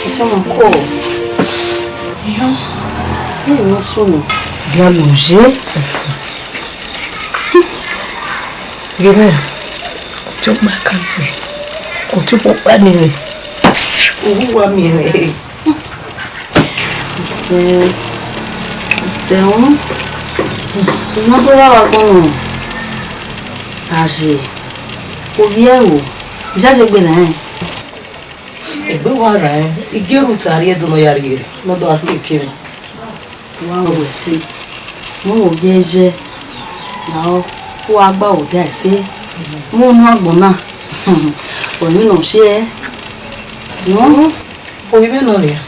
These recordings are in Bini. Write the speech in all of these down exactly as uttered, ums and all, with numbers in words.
Ọtẹn ma kọ. Iyo. Ẹ, ne ọ sunu. Bia mu ye. Gẹmẹ, ọtẹn ọkpa ka miẹn, ọtẹn ọkpa ni mwẹ. Uwu wa miẹn mwẹ. Use, use wọn. Ọmọ do ra wa gbọmọ. Aye, ovbi ẹro, iyaye gbe na rẹn. Egbe wa ra rẹn, igie Ruth a rhie Ẹdo ne ọ ya rhie, ne ọ do a stay ke mwẹ. Wa wẹ si, mu wo ye ye, na ọ, u wa gba odẹ ẹse, mu unu agbọn na, ọ emwi ne ọ si ẹe. Ovbi mwẹ nọ nia,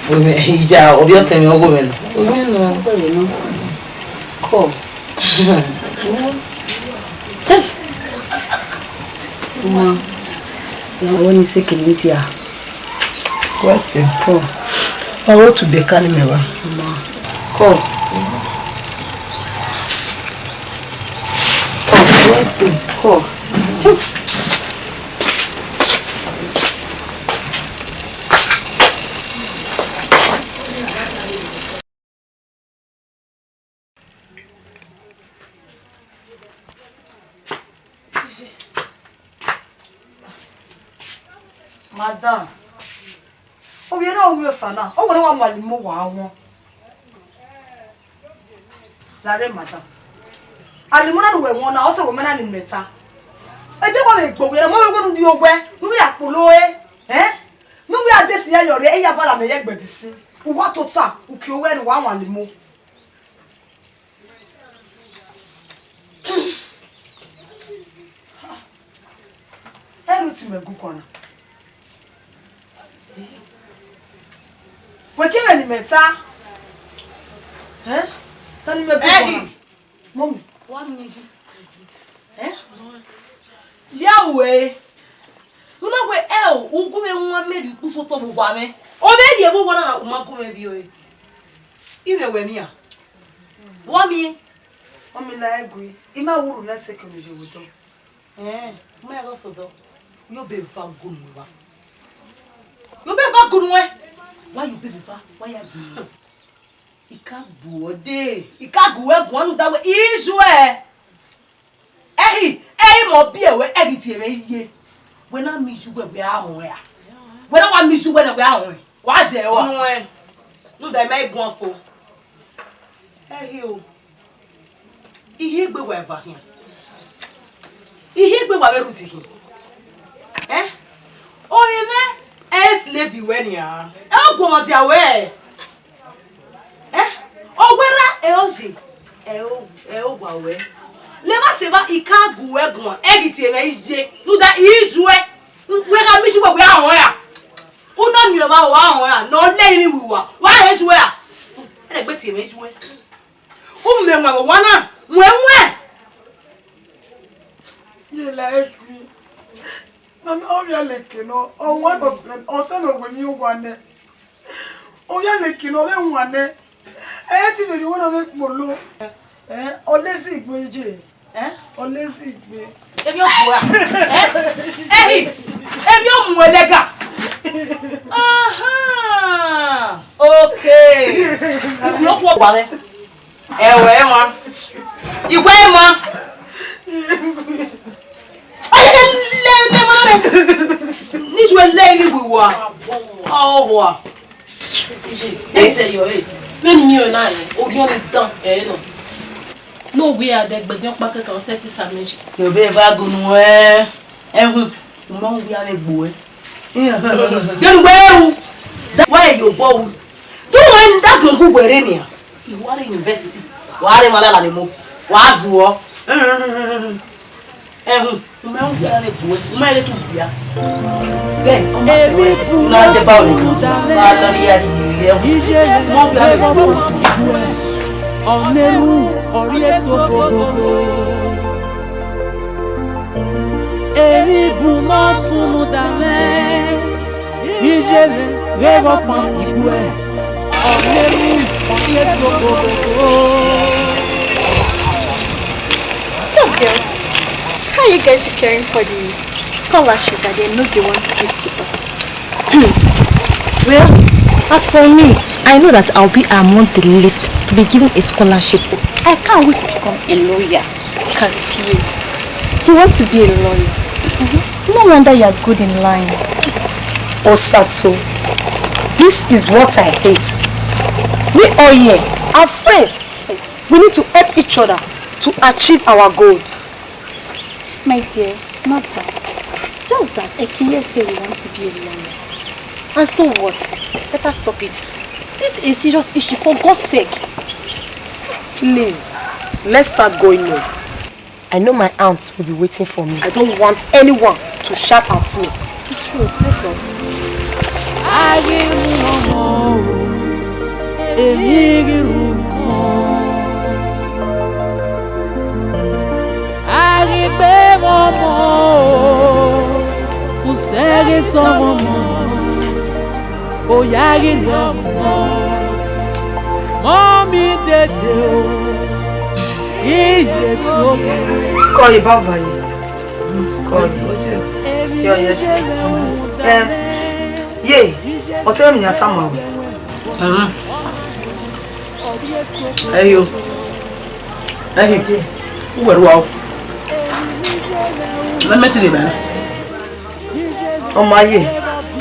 ovbi mwẹ, ija, ovbi ọtẹn mwẹ ọghe mwẹ nọ, ovbi mwẹ nọ. Kọ. Ma, ya wẹ ne security a. Wẹ si. Kọ. Ọ wo tu beka ni mẹ wa. Ma. Kọ. Kọ. Wẹ si. Kọ. Madam, ovbi na, ovbi Osa na, ọ wẹ ne wa mu alimo wa wọn. Lare, madam. Alimo na ne uwẹ wọn na, ọ sẹ wẹ mẹ na ni mẹ ta. Ede wa vbe gbe ovbi na, mo vbe wẹ ne u rhie owẹ, ne u ya kpolo ẹre, eh? Ne u ya desi ya yọ rre, eya bala mẹ ye gbẹdisi. U wa tota, u kie owẹ rre, u wa wọn alimo. Ẹ Ruth mẹ gu kọna. Wẹ ke mwẹ ne imẹ ta. Ẹ? Ta ne imẹ gu kọna? Mummy. Wa miẹn yi. Ẹ? Ya ruẹ. Ne u na wẹ, ẹ o, u gu mwẹ wan, mẹ rhie ukpu fo otọ vbe owa mwẹ. Ọ vbe rhie vbe owa na, u ma gu mwẹ vbiẹ ọre. I mwẹ wẹ mia. Wa miẹn. Mummy, la ẹre gui, I ma wurhu ne security ye vbe odọ. Ẹn, u ma ghe ọsọdọ. Yo be eva gu nuẹn wa. Yo be eva gu nuẹn. Wa yo be eva, wa ya gu nuẹn. I ka gu uẹ dee, I ka gu uẹ guan, rhunmwuda wẹ I ju ẹ. Ẹhi, ẹhi mẹ ọ biẹ ruẹ, ẹ ghi tie mwẹ iye. Wẹ na miẹn iye uwẹ wẹ a họn ẹre a? Wẹ na wa miẹn iye uwẹ na wẹ a họn ẹre? Wa zẹ ẹre. Nuẹn, rhunmwuda I ma i guan fo. Ẹhi o. I hiẹn egbe wa eva khian. I hiẹn egbe wa vbe Ruth khian. Ẹ? Ọre mwẹ ẹ i slave wẹ nian. Ẹ, ọ guọmwadia wẹ. Ẹ? Ọ wẹ ra ẹ ọ ye. Ẹ o, ẹ o wa wẹ. Lẹ emwa sẹ evba, I ka gu uẹ guan, ẹ ghi tie mwẹ iye. Rhunmwuda I ju ẹ. Wẹ gha miẹn iye uwẹ wẹ a họn ẹre a? U na miẹn ọmwa, wa họn ẹre a? Ne ọ lẹ emwi vbe uwa, wa họn iye uwẹ a? Ẹ na gbe tie mwẹ iye uwẹ. U mẹ wan vbe owa na, wẹ wẹn. Ye la ẹre gui. Nana, ọ via leke nọ, ọ wan ne ọ sẹ, ọ sẹ ne ọ wẹ emwi owa nẹ. Ọ via leke nọ, ọ vbe wan nẹ. Ẹ i te vbe rhie uwẹ ne ọ vbe kpolo. Ẹ, ọ lezi igbe ye. Ẹ? Ọ lezi igbe. Emwi ọ gua. Ẹ? Ẹhi, emwi ọ mu ẹlẹga. Ahan. Okay. Emwi ọ gua wẹ. Ẹwẹ ma. Igbe ma. Aye, le, le ma re. Ni ju le ni wi wa. Ọ wa. Ẹ sẹ yọ, ẹ. Vbene I miẹn ọre na, ẹ, orhiọn ni dan, ẹ, nọ. Ne ọ wia dẹ gbẹdẹ ọkpa kẹkan, ọ sẹtin sa mẹ. Yọ be va gunu ẹ, ẹhun, u ma wia vbe gbo ẹ. Denu wẹ ru, wa ye obọ ru. Tu wẹ ni da gbẹn gu wẹ rre nian. I wa rre university, wa rre emwa lala ne emo, wa zuọ. Ẹhun, u ma wia vbe gbo ẹ, u ma rre tu bia. Gẹ, ọ ma sẹ wẹ, u na deba ọnii kan, wa lọ rhie ẹre, ẹhun, u ma wia vbe gbo ẹ. Ọ ne erhunmwu, ọ rhie eso bobobo. Emwi bun ne ọ sunu da mwẹ, iye mwẹ vbe vbe ọfan iguẹ. So, girls, how are you guys preparing for the scholarship that they know they want to give to us? Well, as for me, I know that I'll be among the list to be given a scholarship. I can't wait to become a lawyer. Look at you. You want to be a lawyer? No wonder you're good in lying. Osato, this is what I hate. We all here are friends. We need to help each other to achieve our goals. My dear, not that. Just that Ekiye say we want to be a lawyer. And so what? Better stop it. This is a serious issue, for God's sake. Please, let's start going home. I know my aunt will be waiting for me. I don't want anyone to shout at me. It's true. Let's go. Ayé mú ọmọ o, èmi rírun mọ́. Ayé gbé ọmọ o, kò sẹ́rí sọ́mọ mọ́. Oya ghi rhie ọmọ, mọ mi dede o, iye so. Kọ ye baba ye. Kọ ye. Yo, yes. Em, ye, ọtẹn mi a tama wẹ. Mhm. Ẹyo. Ẹhẹ. Uwẹ rua o. Mẹ mẹ ti de bẹrẹ. Ọ ma ye,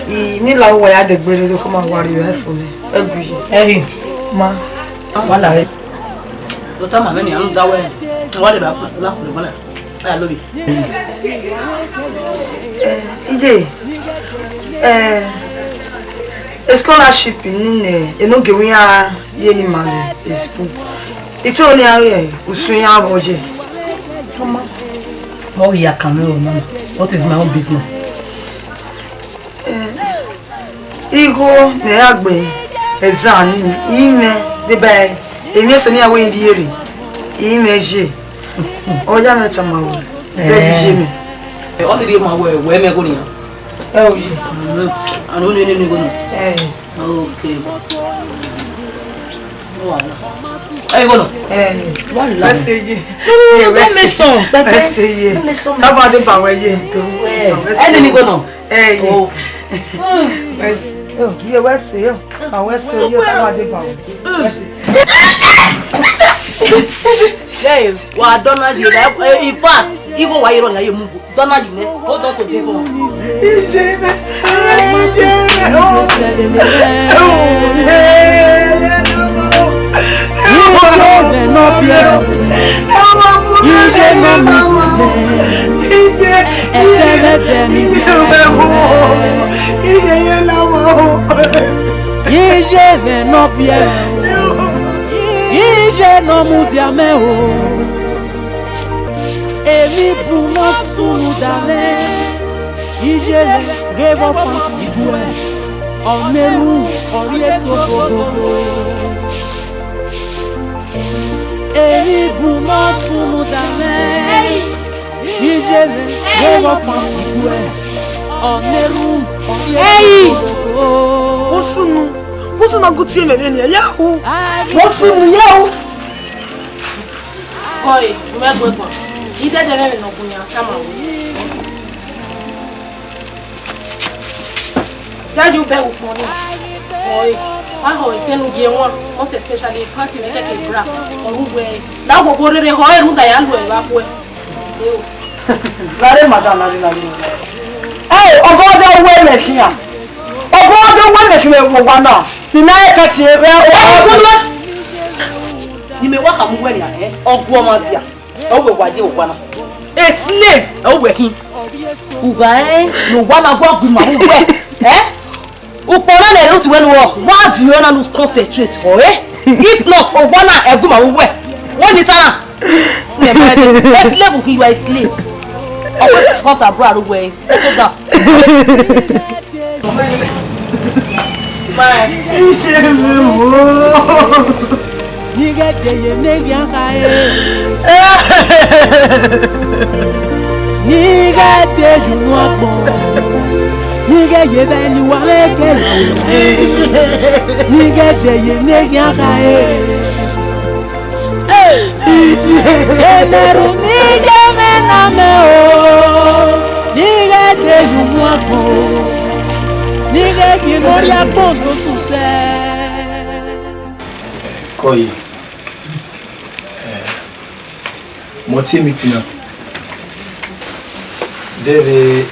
I ni la uwa ya dẹgbe rre, do kọ ma wa rrie ẹfo nẹ, ẹgui ye. Ẹhẹ. Ma. Wa la rẹ. Do tama mwẹ nian, u da wẹ, wa de ba fun, ba fun bana. Aya lobi. Eh, iye, eh, scholarship ni nẹ, enogie iran ye ni ma vbe school. Ito ni a ghe usun iran vbe oye. Ọ ghi ya kan mwẹ o, mama. What is my own business? Eh, igho ne a gbe ẹzan ni, imẹ deba emwi eso ni a wẹ rhie rre, imẹ ye. Ọ ya mwẹ tama wẹ, zẹ vbe iye mwẹ. Ọ ni rhie ma wẹ, wẹ mẹ igho nian. Ẹ o ye. Mm, anu ni ni igho nọ. Eh. Okay. No wahala. Ẹ igho nọ. Eh. Why you laughing? Wẹ se ye. No, no, no, don't mention. Wẹ se ye. Don't mention. Saba de ba wẹ ye. Ẹ ni ni igho nọ. Ẹ ye. Oh. Wẹ se, yo, ye wẹ se, yo. Sa wẹ se, yo, saba de ba wẹ. Wẹ se. James, wa dọna ye, like, eh, in fact, igho wa ye rọ na ye mu. Dọna ye nẹ, hold on to this one. Iye mẹ, iye mẹ, oh. Iye mẹ nọ biẹ, iye mẹ mi tu mẹ, ẹdẹmẹdẹ ni biẹ. Iye ye la wa o. Iye mẹ nọ biẹ, iye nọ mudia mẹ o. Emwi bun ne ọ sunu da mwẹ, iye ghe vbe ọfan iguẹ, ọ ne erhunmwu ọ rhie eso gogogo. Emwi bun ne ọ sunu da mwẹ, iye ghe vbe ọfan iguẹ, ọ ne erhunmwu ọ rhie eso gogogo. Vbosunu, vbosunu a gu tie mẹ vbenian, ya hu. Vbosunu, ya hu. Kọe, u mwẹ gu ẹguan. I dẹdẹ mwẹ vbene ọ gu yan tama ruẹ. Daddy, u bẹghe ukpọn nii. Ọe, wa họ ese ne u gie wan, most especially party ne kẹkẹ bra, ọ ru wẹ, la wo wo rere họ, e rhunmwuda ya lu ẹre vbe akhuẹ. Eo. Lare, madam, lare, lare, lare. Ẹ, ọgọ ọdẹ wẹ mẹ khian. Ọgọ ọdẹ wẹ mẹ khian vbe owa na. I na e party vbe owa. Ẹ, kunu. Ni mẹ wa khama uwẹ nian, ẹ, ọguọmwadia, ẹ, uwẹ wa ye owa na. A slave, ẹ, uwẹ khin. U gha rẹn ne owa na gua gu ima vbe uwẹ, ẹ? Ukpọn na ne rhie uti wẹ ne u rọ, wa viọ na ne u concentrate, ọ, ẹ? If not, owa na ẹ gu ima vbe uwẹ. Wẹ ni ta na? A slave, you are a slave. Ọkọ kọnta bro aro wẹ, settle down. Iye mẹ o. Ni ghẹ de ye ne ghian kha e. Ni ghẹ de ye unu agbọn. Ighẹ ye vbe ni wa vbe ke, ighẹ de ye ne ghian kha e. Emeru ni ye mwẹ na mẹ o, ni ghẹ de ye unu agbọn, ni ghẹ gie ne ọ rhie agbọn ne osusẹ. Kọye, eh, mẹ ọ tie meeting na, zẹvbe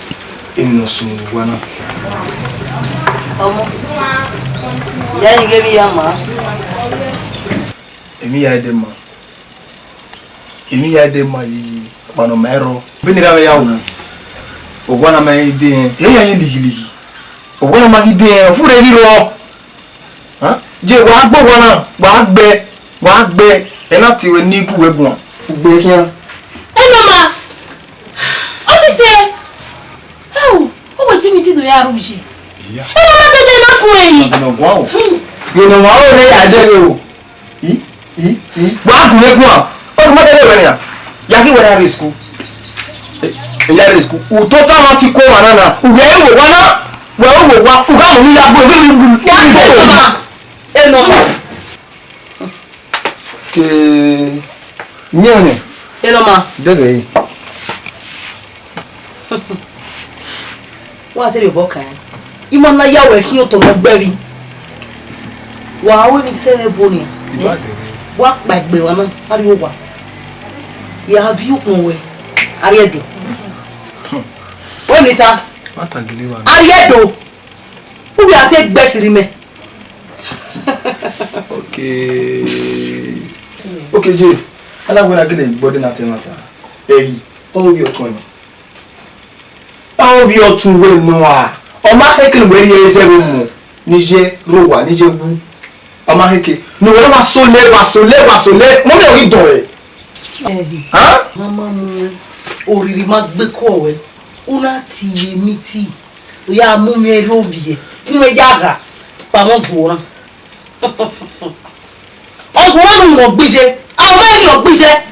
emwi ne ọ sunu owa na. Ọmọ, ya yi ghe vbe ya ma. Emwi ya dẹ ma. Emwi ya dẹ ma yi, ọkpa ne ọ ma rrọọ. Vbene erha mwẹ ya wu, owa na ma ghi dee, e ya ye lighilighi. Owa na ma ghi dee, ọ furre ghi rrọọ. Hàn? Je wa gbe owa na, wa gbe, wa gbe. Ẹ na tie wẹ ne I gu wẹ guan. Ugbe khian. Ẹ nọ ma. Ọ ni sẹ. Ẹ o, ọ wẹ te meeting do ya ru ye. Iya. Ẹ nọ ma gẹgẹ na fun ẹre. Ọdọ guan o. Hmm. Ghe ne wa o ne ya dẹ o. I, i, i, wa gu ye guan. Ọ ma dede wẹ nian. Ya ghi wẹ ya rre school. Eh, ya rre school. U tota ma fi ko wa na na. U wẹ wo wa na. Wẹ wo wa. U ka mu ni ya gbe. Wa gbe ma. E nọ ma. Ke nyẹn. E nọ ma. Dede yi. Wa te rhie obọ kan, ima na ya wẹ khian otọ ne ọ gbẹvbi. Wa ru emwi sẹ vbe ebo nian. Wa kpa egbe wa na, a rrie owa. Ya viọ ukpọn wẹ, a rrie Ẹdo. Wẹ emwi ta? A rrie Ẹdo. U vbe a te gbe ẹse rre imẹ. Okay. Okay, Jay. Ana wẹ na gele gbọdẹ na te na ta. Ehi, ọ vbe ọtọn nọ. Ọ vbe ọtọn wẹ nọ a. Ọ ma khẹke ne uwẹ rhie ẹre zẹ vbe mu. Ne I ye rre owa, ne I ye wu. Ọ ma khẹke. Ne uwẹ wa sole, wa sole, wa sole. Mọ mẹ ọ ghi dọn rẹ. Ẹhi. Hàn? Ma ma mu oriri ma gbe kuọ wẹ. U na tie meeting. U ya mu mwẹ rre ovbiẹ. U mwẹ ya gha. Kpamọ zuọ na. Ọ zuọ na mu mwẹ ọ gbe iye. A ma ru ọ gbe iye.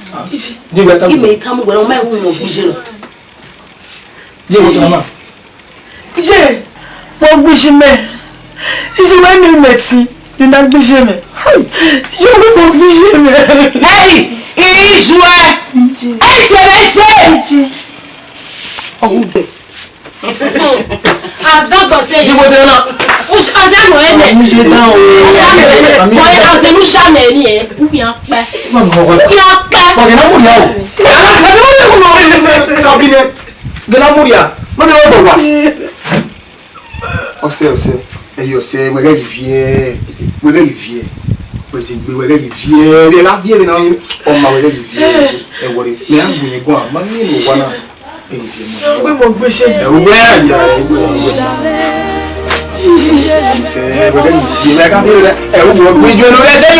Jẹ wẹ ta. Imẹ ta mu wẹ, ọ ma ru mwẹ ọ gbe iye nọ. Ye, what's your mama? Ye, mo gbiji mẹ. Iji wẹ ne mẹ ti, ne na gbiji mẹ. Ye, mo gbiji mẹ. Hey, iju ẹ. Hey, ṣe, ṣe. Ọwọ gbẹ. Azọgbọ se. Di wo de na. Ọsha nọ ẹnẹ. Mi ye dan o. Ọsha nọ ẹnẹ. Bọ ẹ, ọsẹ nu ọsha nọ ẹnẹ. Uyan pẹ. Uyan pẹ. Bọ gẹna mu ya o. Kabine. Gẹna mu ya. No be wa. Ọsẹ, ọsẹ. Ẹyẹ ọsẹ, wẹ ghẹ ghi viẹ. Wẹ ghẹ ghi viẹ. Wẹ zẹ egbe, wẹ ghẹ ghi viẹ. Vbe la viẹ vbe na ọma, wẹ ghẹ ghi viẹ. Ẹ wọrẹ. Mẹ a gbe yẹn guan, ma ni ne owa na. Ẹ ghi viẹ ma. Ẹ wẹ mọ gbe ṣe. Ẹ wẹ ya, ẹ wẹ. Sẹ, wẹ ghẹ ghi viẹ, wẹ ka viẹ, ẹ wẹ gbe ju ẹnu ghẹ sẹ.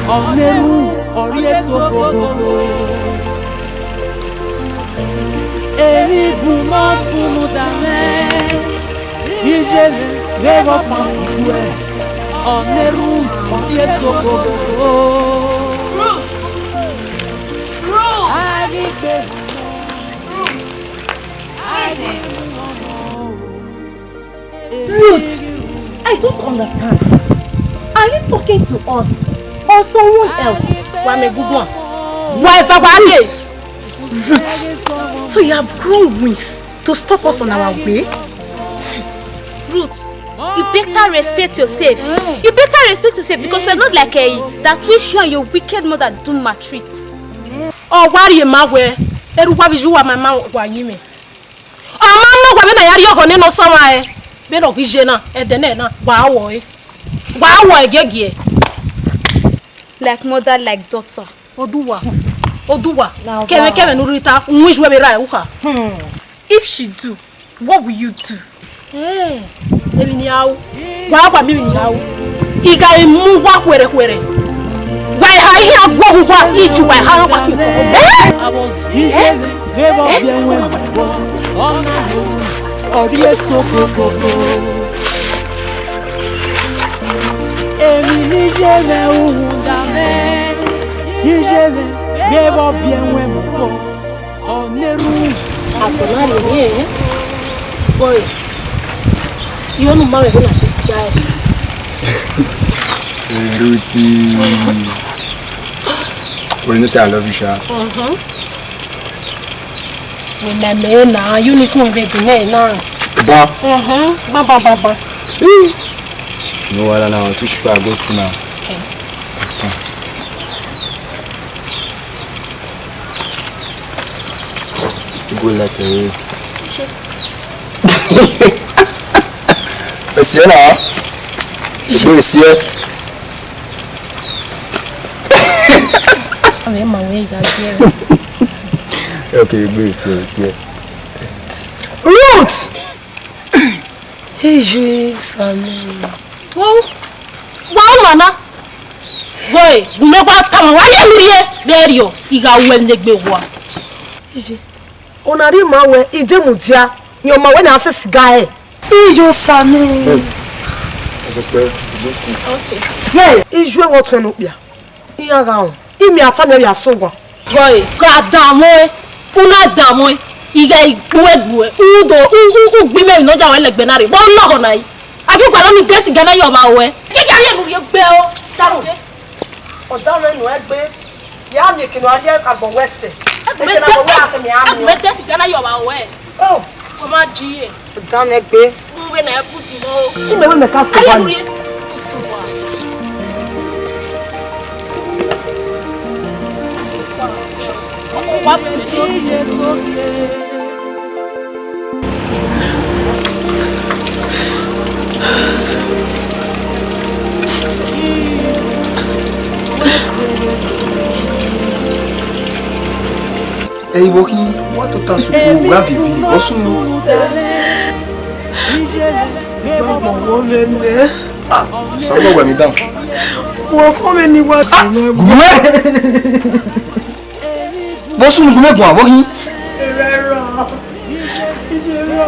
Ọmọ ẹrú, ọrí eso gbogbo. Erha igun ne ọ sunu da mwẹ, iye mwẹ vbe vbe ọfan uwẹ, ọmọ ẹrú, ọrí eso gbogbo. Ruth! Ruth! A ghi gbe. Ruth! Ruth, I don't understand. Are you talking to us or someone else? Wa mẹ guguan. Wa eva wa ghe. Ruth, so you have grown wings to stop us on our way? Ruth, you better respect yourself. You better respect yourself because you're not like a that wish you and your wicked mother do maltreat. Ọ wa rhie ma wẹ, erha uwa vbe iye uwa ma ma wa yin mwẹ. Ọ ma ma wa vbene a ya rhie ọghọ nene ọsọmwa ẹre, vbene ọ ghi ye na, ẹdẹ nẹ na, wa wọ ẹre. Wa wọ ẹre giegie. Like mother, like daughter. Oduwa, Oduwa, kẹmwẹ kẹmwẹ ne u rhie ta, u win iye uwa vbe ra ẹre ukha. If she do, what will you do? Eh, emwi ne I ru, wa wa miẹn emwi ne I ru. I gha mu uwa khuẹrhẹ khuẹrhẹ. Wa eha ihian guọghọ uwa, iju wa eha wa tu. Eh? Iye vbe vbe ọ viẹ wẹn vbọ, ọ na yo, ọ rhie eso kokoko. Emwi ne iye mwẹ uhunmwu da mwẹ, iye mwẹ vbe vbe ọ viẹ wẹn vbọ. Agbọn na rhie emwi ẹnrẹn. Boy, you know, ma vbe na sisi guy. Ruti. Well, you know say I love you, sha. Mm-hmm. Remember na, you need someone with me now. Ba. Mm-hmm. Ba, ba, ba, ba. No wahala now, too sure I go school now. Okay. Go like a. Esi na. Go esi. Ave ma we ga je. Okay, go esi, esi. Ruth! Hey, Jesus, amen. Wow. Wow, mana. Wẹ, gu mẹ gba tama, wa ye mu ye, vbe rriọ, I gha ru ẹmwẹ ne egbe wa. Iye, ọna rhie ma wẹ, I de mudia, ne ọ ma wẹ ne a sẹ siga ẹre. Iye Osa mwẹ. Ẹsẹ pẹ, ìgbésùn. Okay. Ye, iye wẹ ọtẹn ne okpia. Iran gha rọn, imian tama ẹre vbe a sẹ owa. Gọe, gha danmwẹ, u na danmwẹ, I gha gbuẹ gbuẹ, u do, u, u, u gbe imẹ emwi ne ọ ya ruẹ lẹgbẹ na rre, vbe ọ lọghọ na yi. Abi u gualọ ni de siga na ye ọmwa ruẹ? Keke a rhie enu rhie gbe o, danmwẹ. Ọ danmwẹ nuẹn gbe, ya miẹn eke ne a rhie agbọn wẹ sẹ. Eke ne agbọn wẹ a sẹ mẹ a miẹn. Ẹgbẹmẹ de siga na ye ọmwa ruẹ. Oh. Ọ ma ji ye. Danmwẹ gbe. N vbe na ẹ put in o. Imẹ wẹ mẹ ka sẹ owa ni. Aye, put in wa. Wa put in. Ẹ i vbo khin, wa tota sukuru, wa vivi, vbọ sunu? Osanobua wẹ emwi dan. Wa kọ mwẹ ne I wa. Ah, gu mwẹ. Vbọ sunu, gu mwẹ guan, vbọ khin? Erha erha, iye erha,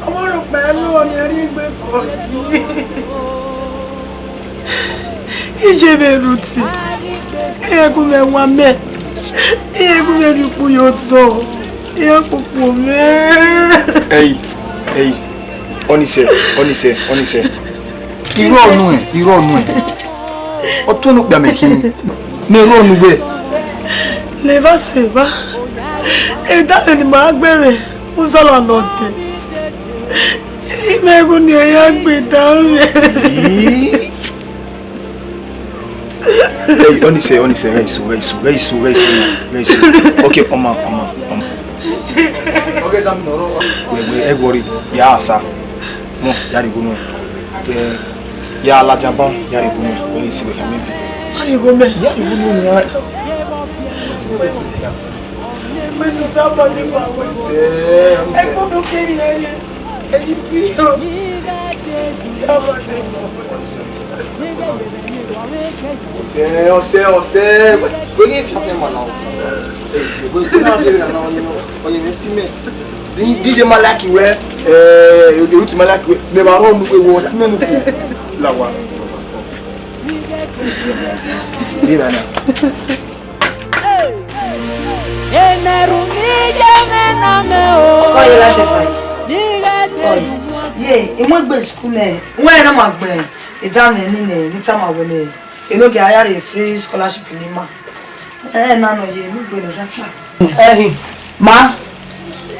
ọmọ rhọkpa ẹre ne ọ rhie egbe kọ yi. Iye vbe rhunmwuda, iran gu mwẹ wa mẹ, iran gu mwẹ rhie ukpu ye otọ, iran kpokpo mwẹ. Ẹi, ẹi, ọni sẹ, ọni sẹ, ọni sẹ. I rrọọ nuẹn, I rrọọ nuẹn. Ọ tọn ne okpia mẹ khin, mẹ rrọọ ne uwẹ. Levba sẹ evba, edanmwẹ ne ima gbe mwẹ, uzọla nọ dẹ. Imẹ gu ne iran ya gbe edanmwẹ. Ii. Hey, ọni sẹ, ọni sẹ, very soon, very soon, very soon, very soon, very soon. Okay, ọma, ọma, ọma. Okay, Sam, no, no. Wẹ, wẹ, ẹ worry, ya asa. No, ya rhie igho nuẹn. Wẹ, ya ladian ban, ya rhie igho nuẹn. Wẹ, isi wẹ kha mẹ vi. Ma rhie igho mẹ. Ya rhie igho nuẹn, ya. Wẹ, Sam, body power. Sẹ, ọni sẹ. Ẹ gbọ́dọ̀ kiri ẹni. Èyí tí o. Sam, body power. Ọsẹ, ọsẹ, ọsẹ. Wege fi afẹ ma na o. Wege na fi na o. Oye, me si me. Di, D J ma like wẹ. Eh, Ruth ma like wẹ. Me ba ro nu wẹ wo ti me nu ku. La wa. Di na na. Eneru mi ye me na me o. Kọ ye la kẹsa. Kọ ye. Ye, e mu egbe school nẹ. Wẹ na ma gbe. Edanmwẹ ni nẹ, ne I tama wẹ nẹ, enogie a ya rhie free scholarship ne ima. Ẹ na nọ ye, mu gbe ne ọ ya kpa. Ẹhin, ma,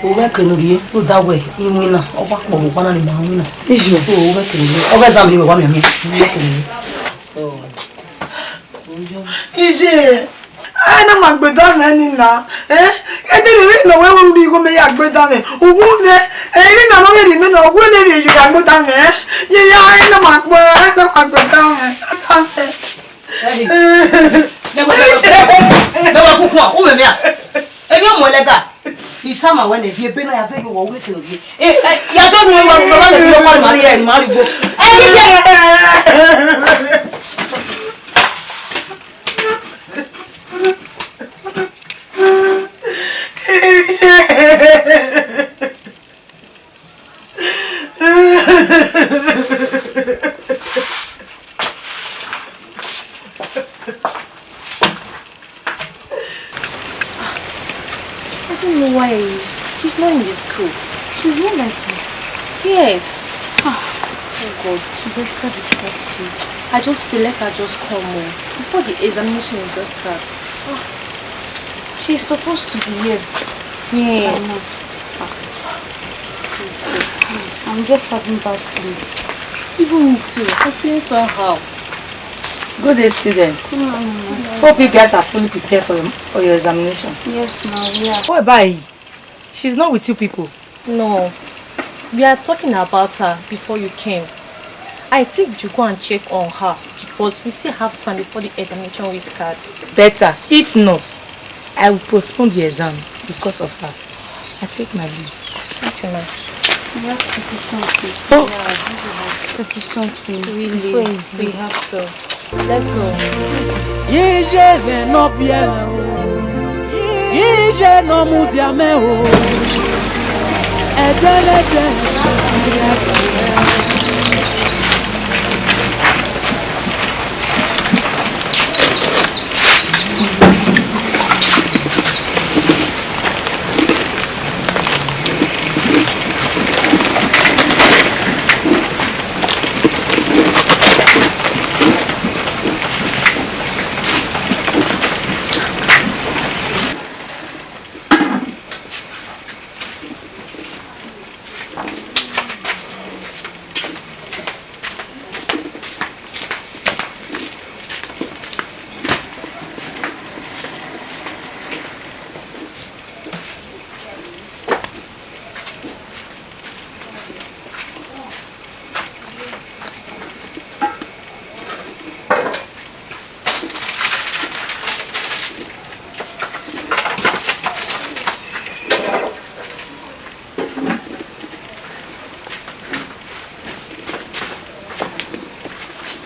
u ghẹ kene rhie, rhunmwuda wẹ, iwinna, ọ wa kpọ vbe owa na ne ima winna. Iye. So, u ghẹ kene rhie, ọ ghẹ zan vbe wẹ wa miẹn miẹn, u ghẹ kene rhie. Iye. A na ma gbe edanmwẹ ni na, eh? Ede ne vbe nọ wẹ ru igho mẹ ya gbe edanmwẹ. Uwu mẹ, eh, emwi na nọ vbe rhie mẹ na, uwu ne vbe yo ya gbe edanmwẹ, eh? Ye ya, a na ma gbe, a na ma gbe edanmwẹ. Edanmwẹ. Hey. Mẹ wẹ, mẹ wẹ, mẹ wẹ kukua, u mẹ mẹ a. Emwi ọmọ ẹlẹga. I tama wẹ nẹ, viẹ ebe na ya zẹ ye uwa, u ghẹ kene rhie. Eh, eh, ya do nu wa, wa mẹ bi ọkọ ma rhie, ma rhie igho. Eh, ni je. I don't know why I Oh God, she better be forced to. I just pray, let her just come o. Before the examination will just start. Ah, she's supposed to be here. Yeah. Please, I'm just having bad feeling. Even me too. I'm feeling somehow. Good day, students. Hope you guys are fully prepared for your, for your examination. Yes, ma'am. Yeah. What about her? She's not with you people. No. We are talking about her before you came. I think we should go and check on her because we still have time before the examination will start. Better. If not, I will postpone the exam because of her. I take my leave. Thank you, ma. We have to do something. Oh. Yeah, we have to do something. Really? Before it's late. We have to. Let's go. Iye mwẹ ne ọ biẹ mwẹ o, iye ne ọ mudia mwẹ o, ẹdẹlẹdẹ.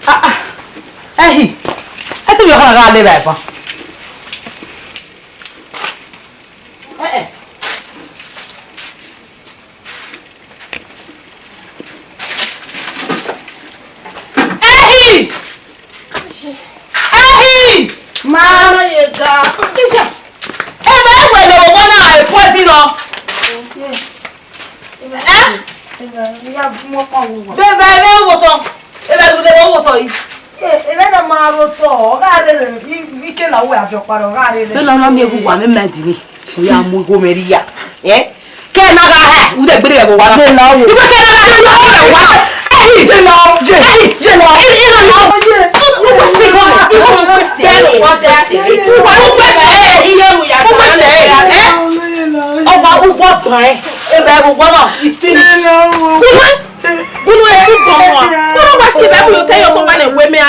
Ah, ah. Ẹhi, ẹ te vbe ọkhan gha le vbe ẹban. Eh, eh. Ẹhi! Ẹhi! Ma. Jesus! Ebe wẹ ne ọmọ na e poison nọ. Eh? Bebe, ebe wo tọ. Ebe du de wo tọ yi. Ye, ebe na ma ro tọ, ọ gha rere, i, i ke la wẹ aviọ kpare, ọ gha rere. Ebe na na miẹn wu wa mẹ mẹ di ni. Ọ ya mu igho mwẹ rhia. Eh? Ke na gha ha, u de gbere ẹvbo wa na. Ye la o. Iwe ke na gha ha, u de gbere ẹvbo wa na. Ẹhi, ye la o, ye, ẹhi, ye la o. Ẹhi, ye la o. Ye. U wa si igho mwẹ, igho mwẹ u kweste. U wa, u kweste. Iye mu ya. U kweste. Eh? Ọ wa, u wa ban. Ebe ẹvbo wa na is finished. Ye la o. Unu ẹre u gọmọ a. Unu wa si Baibol yo te yo ko ba ne wẹ mẹ a.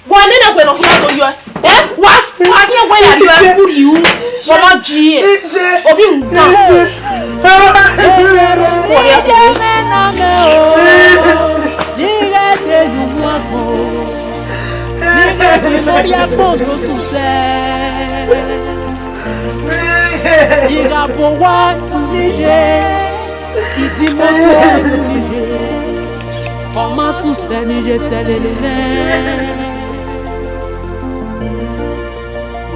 Wa nene wẹ ne ọ khian do yọ. Eh? Wa, wa khian wẹ ya do ẹ ku ri u. Wa ma ji e. Obi u da. Wa ya do. Ìràbò wa níye, ìdí mọ́tò níye, ọmọ sùsẹ níye sẹlẹlẹ.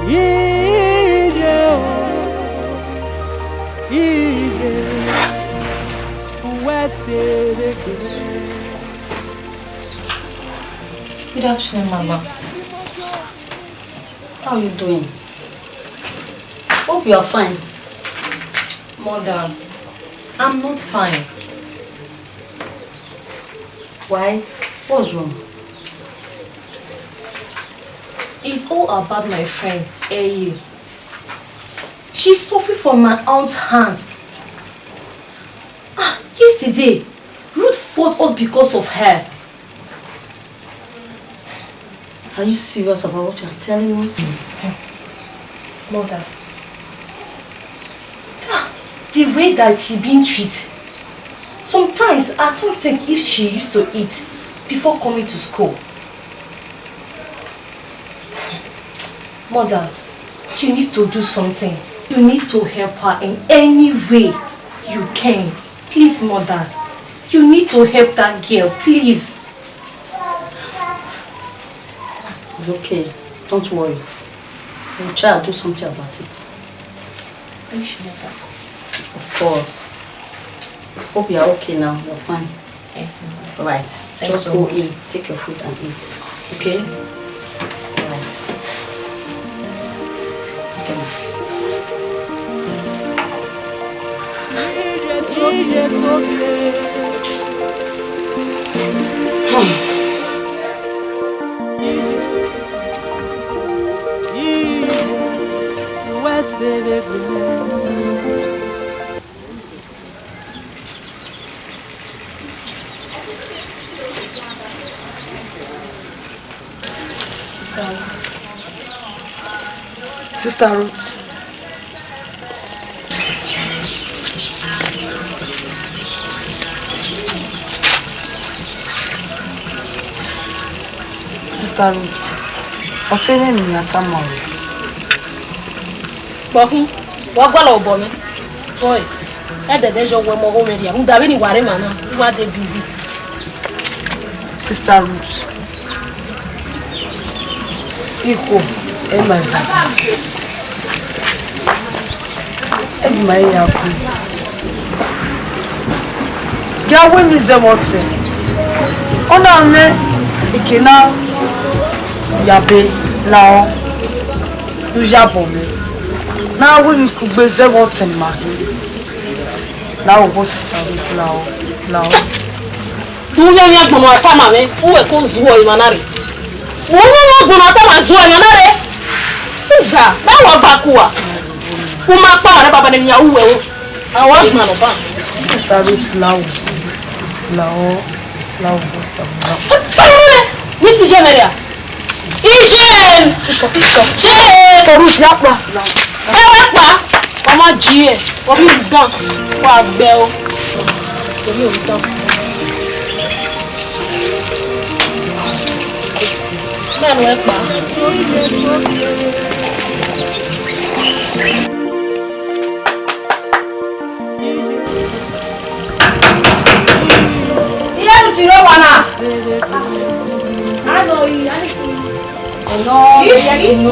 Iye o, iye, uwẹ sere kere. Good afternoon, Mama. How are you doing? Hope you are fine. Mother, I'm not fine. Why? What's wrong? It's all about my friend, Eye. She suffered from my aunt's hands. Ah, yesterday, Ruth fought us because of her. Are you serious about what you are telling me? Mother, ah, the way that she been treated, sometimes I don't think if she used to eat before coming to school. Mother, you need to do something. You need to help her in any way you can. Please, mother, you need to help that girl, please. It's okay. Don't worry. We'll try and do something about it. Are you sure, mother? Of course. Hope you are okay now. You're fine. Yes, ma. All right. Thanks so much. Just go in, take your food and eat. Okay? All right. Okay, ma. Sister Ruth. Sister Ruth, ọtẹn mwẹ ne I ya tama ruẹ. Kpọkhin, wa gualọ obọ mwẹ. Boy, ẹdẹdẹ yọ wẹ mọ ọghọ mwẹ rria, rhunmwuda vbene I wa rre emwa na, I wa dey busy. Sister Ruth, ikhuo, ẹ ma eva. Ẹ gi ma ya ku. Gie a wẹ emwi zẹ vbe ọtẹn. Ọ na mwẹ ike na yabe lahọ, ne u yabọ mwẹ. Ne a wẹ emwi kugbe zẹ vbe ọtẹn ne ima khin. Lahọ, obọ sister Ruth, lahọ, lahọ. Uyẹn mwẹ agbọn ne a tama mwẹ, uwẹ ko zuọ emwa na rre. Uyẹn mwẹ agbọn ne a tama zuọ emwa na rre. Iza, vbe a wa ba ku uwa? U ma kpa ọmwa rẹ baba ne emwi ya ru uwẹ o. A wa gbọn nọ ba. Sister Ruth, lahọ, lahọ, lahọ, sister Ruth. Ọtẹn mwẹ, ne I ti ye mwẹ rria. Iye! Shame! Sorry, ya kpa. Ẹ wẹ kpa, ọ ma ji ẹe, ọ ghi dan, wa gbẹ o. Torí òun tán. Mẹ́nu ẹ pa. Iye nu ti rre owa na. Ano, i, ani ki. Ọnọ, iye, iye, iye.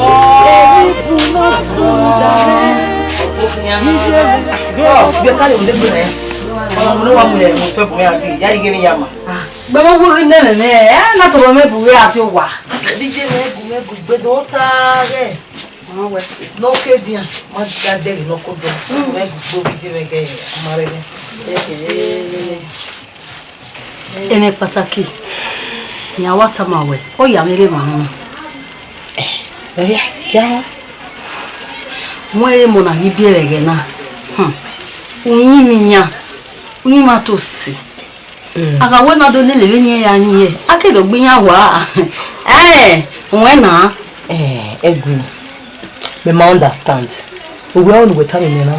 Ọ, bi ẹka le mu degbe nẹ. Ọmọ ne wa mu yẹ, mu fẹ bu mẹ a ghi, ya ighe vbe ya ma. Gbẹmọ wo ghi nene nẹ, ẹ na tobọ mẹ bu ghe a ti owa. DJ mẹ gu, mẹ gu, gbedo ta ghẹ. Ọmọ wẹ si. Ne ọ ke dian, ma da dẹghe ne ọ ko dọ. Mẹ gu gbe ovbi mẹ ghe, ọmọ rẹ ghẹ. Ẹmwẹ kpataki ne a wa tama wẹ, ọ ya mwẹ rre emwa họn. Ẹ ya, gia họn. Wẹ emọ na ghi biẹ vbe ẹghẹ na, hmm, uyinmwẹ iran, uyinmwẹ a to si. A gha wẹ ne a do lele vbene iran ya yin hẹ, a ke do gbe iran hua. Ẹ, wẹ na. Eh, Ẹgui, mẹ ma understand. Uwẹ ọnii wẹ tama mẹ na.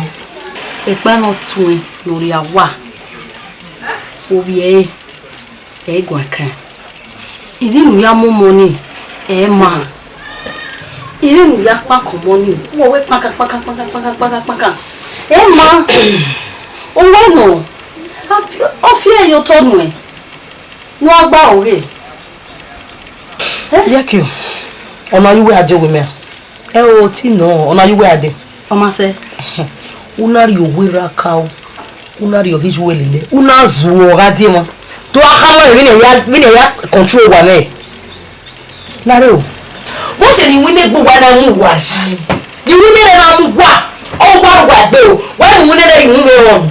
Ekpa ne ọ tuẹn ne ọ rhia wa, ovbi ẹre, ẹ i guan kan. Ivbi ne u ya mu ọmọ nii, ẹ i ma. Ivbi ne u ya kpaka ọmọ nii, wẹ wẹ kpaka, kpaka, kpaka, kpaka, kpaka, kpaka. Ẹ i ma. Uwẹ nọ, a fi, ọ fi ẹre ye otọ nuẹn. Ne uwa gba aro ghe. Eh? Yẹkio, ọna ye uwẹ a die owa mẹ ra? Ẹo, oti nọ, ọna ye uwẹ a die. Ọ ma sẹ. U na rhie owa erha ka o, u na rhie ọghe iye uwẹ lele, u na zuọ gha die emwa. To a khama vbene ya, vbene ya control owa mwẹ. Lare o. Vbọzẹ ne iwinna egbe uwa na mu uwa yi? Iwinna ẹre na mu uwa, ọ wa uwa gbe o. Wa mu iwinna ẹre, iwinna ẹre rọrùn.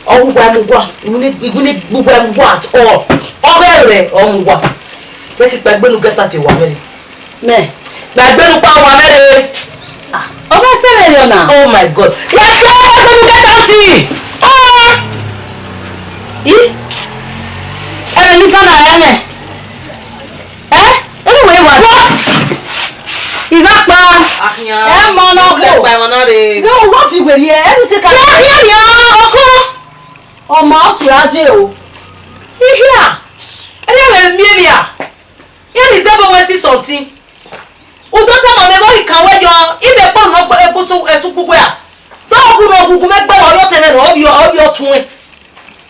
Ọ wu uwa mu uwa, iwinna, iwinna egbe uwa mu uwa at all. Ọ ghẹ rẹ, ọ mu uwa. Kẹ ke kpaegbe ne u get out ye owa mwẹ rre. Mẹ. Kpaegbe ne u kpa owa mwẹ rre. Ah, ọ ma sẹ vberriọ na. Oh my God. Ya sẹ kpaegbe ne u get out. Ah! I? Ẹmwẹ ne I ta na rẹ nẹ. Eh? Anyway, what? I gha kpa. Akhian. Ẹ mọ nọ. Ẹ kpa emọ na rre. No, what you will hear? Everything can. Ẹ, ẹ, ẹ, ọkọ. Ọmọ ọsẹ ajẹ o. Ihia. Ẹ, ẹ, ẹ, mi, mi, a. Here is able we see something. U do tama mẹ vbe ọ ghi kan wẹ yọ, I vbe kpọnọ egbe esu, esu kpukpẹ a. Dọghu ne ọ gu gu mẹ gbe, ọ rhie ọtẹn mwẹ nọ, ọ rhie, ọ rhie ọtuẹn.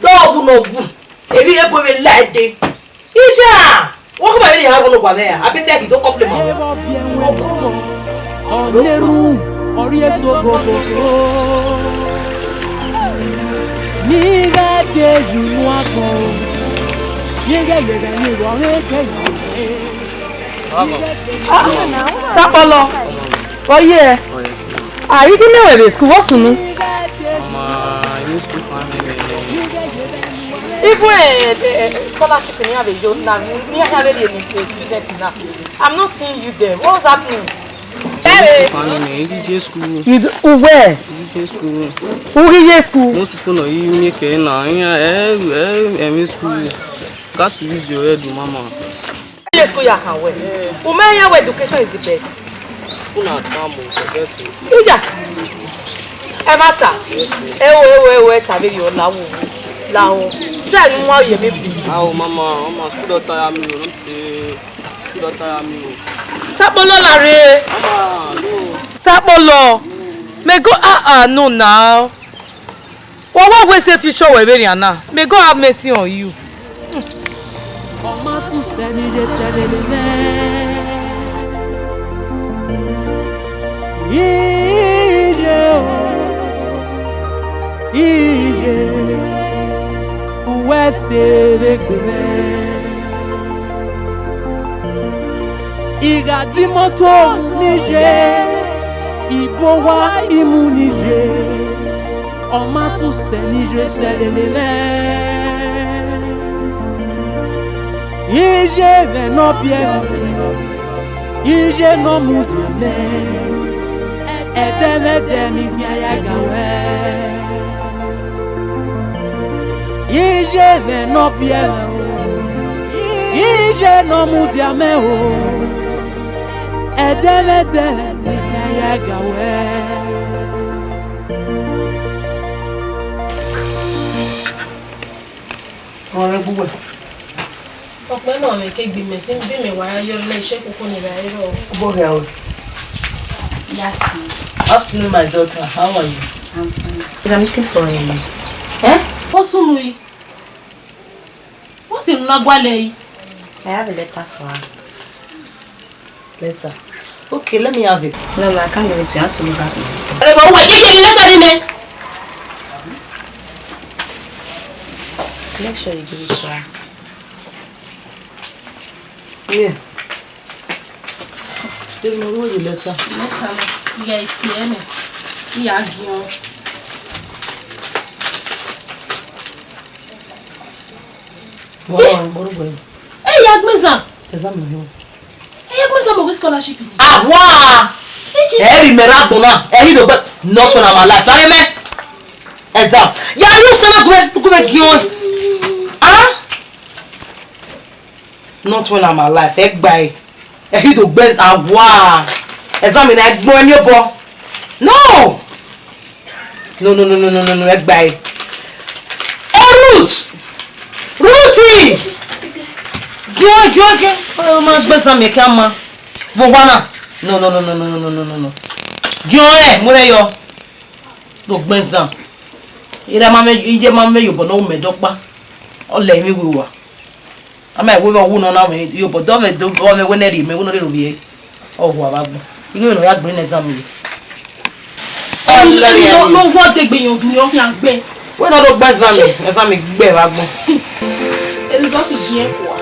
Dọghu ne ọ gu. Emwi ebo vbe la ẹde. Ija! Wọ́n kọ́ bàbá ènìyàn rọ́nà wà bẹ́ẹ̀, àbí tẹ́ ẹ̀ kì í tó kọ́pìlẹ̀ mọ́. Ọ̀nẹ́rù, ọ̀rí èso gbogbo. Ni gha de yu unu agbọn, ni ghẹ yevbe ni rrọọ mwẹ ke ya. Sakpọlọ, ọ ye? Oh, yes, ma'am. Ah, I ghi miẹn wẹ vbe school, vbọ sunu? Mama, I need school for me. Even eh, eh, eh, scholarship ne iran vbe yo na, ne iran vbe rhie ni, eh, student na. I'm not seeing you there. What's happening? Ẹ vbe. School for me, I ghi ye school. You do, uwẹ? I ghi ye school. U ghi ye school? Most people no, you make it now. Yeah, eh, eh, eh, school. Got to use your head, mama. Yes, school ya khan wẹ. U ma rẹn wẹ education is the best. School na scam o, forget o. Iya. Ẹ ma ta. Ẹ wo, ẹ wo, ẹ wo, ẹ ta vberriọ, la wo. La wo. Try ne u wa ye mi bi. Ah, oh, mama, mama, school don tire me o, no be say school don tire me o. Sakpọlọ la rre. Mama, no. Sakpọlọ. May God, ah, ah, no now. Wa wa wẹ sẹ future wẹ vberrian na. May God have mercy on you. Ọ ma sẹ usẹ ni ye sẹ lele mwẹ. Iye o, iye, uwẹ sẹ vbe gbe mwẹ. I gha di imoto ni ye, ibo wa imu ni ye, ọ ma sẹ usẹ ni ye sẹ lele mwẹ. Iye mwẹ ne ọ biẹ mwẹ, iye ne ọ mudia mẹ, ẹdẹ mwẹ ẹdẹ ni khian ya ga wẹ. Iye mwẹ ne ọ biẹ mwẹ o, iye ne ọ mudia mẹ o, ẹdẹ mwẹ ẹdẹ ni khian ya ga wẹ. Ọmwa mwẹ gbe uwẹ. Ọkpẹ nọ mwẹ ke gbe mẹ, sẹ vbe mẹ wa ya yọ lẹ, ise koko ni ra rrọọ. Obọ hia ruẹ. Yes. Afternoon, my daughter. How are you? I'm fine. Please, I'm looking for a... Eh? What's wrong with you? What's in Nagwale? I have a letter for her. Letter. Okay, let me have it. No, ma, I can't give it to you. I have to look at myself. Ẹ bọ, wẹ, jẹ, jẹ, letter ni nẹ. Make sure you give it to her. Yeah. Give me the letter. Letter na. Iya iti ẹnẹ. Iya giẹn. Wọ́n wá ń gbórúkọ yìí. Ẹ ya gbẹzan. Exam lọ yọ. Ẹ ya gbẹzan mọ wẹ scholarship ni. Àwa! Ẹ rí mẹ́ra gbọ́n náà. Ẹ rí ìdògbẹ́. Not when I'm alive. Láyé mẹ́. Exam. Yàrá yóò sọ lọ́gbọ́n ẹ. Lọ́gbọ́n ẹ kí wọ́n. Ah? Not when I'm alive. Ẹ gbà ẹ. Ẹ hí do gbẹ awa. Exam na ẹgbọn ẹni obọ. No. No, no, no, no, no, no, no, ẹ gba ẹ. Ẹ Ruth. Ruthie. Gio, gio, gio. Ọ ma gbẹ exam kẹ a ma. Vbo wa na. No, no, no, no, no, no, no, no, no. Gio ẹ, mo rẹ yọ. Do gbẹ exam. Ira ma me, iye ma me yobọ no me dọkpa. Ọ lẹ mi wewa. A ma wẹ vbe ọ wu nọ na mwẹ, yo, but ọ mwẹ do, ọ mwẹ wẹ ne rhie mẹ, wẹ ne ọ rhie ovbi ẹre. Ọ hu avbe agbọn. Ighẹ vbene ọ ya gbe ne exam ye. Ọ lẹrẹ ya. No, no, what they gbe yan, yan gbe. Wẹ ne ọ do gbe exam ye, exam gbe vbe agbọn. Result is here for.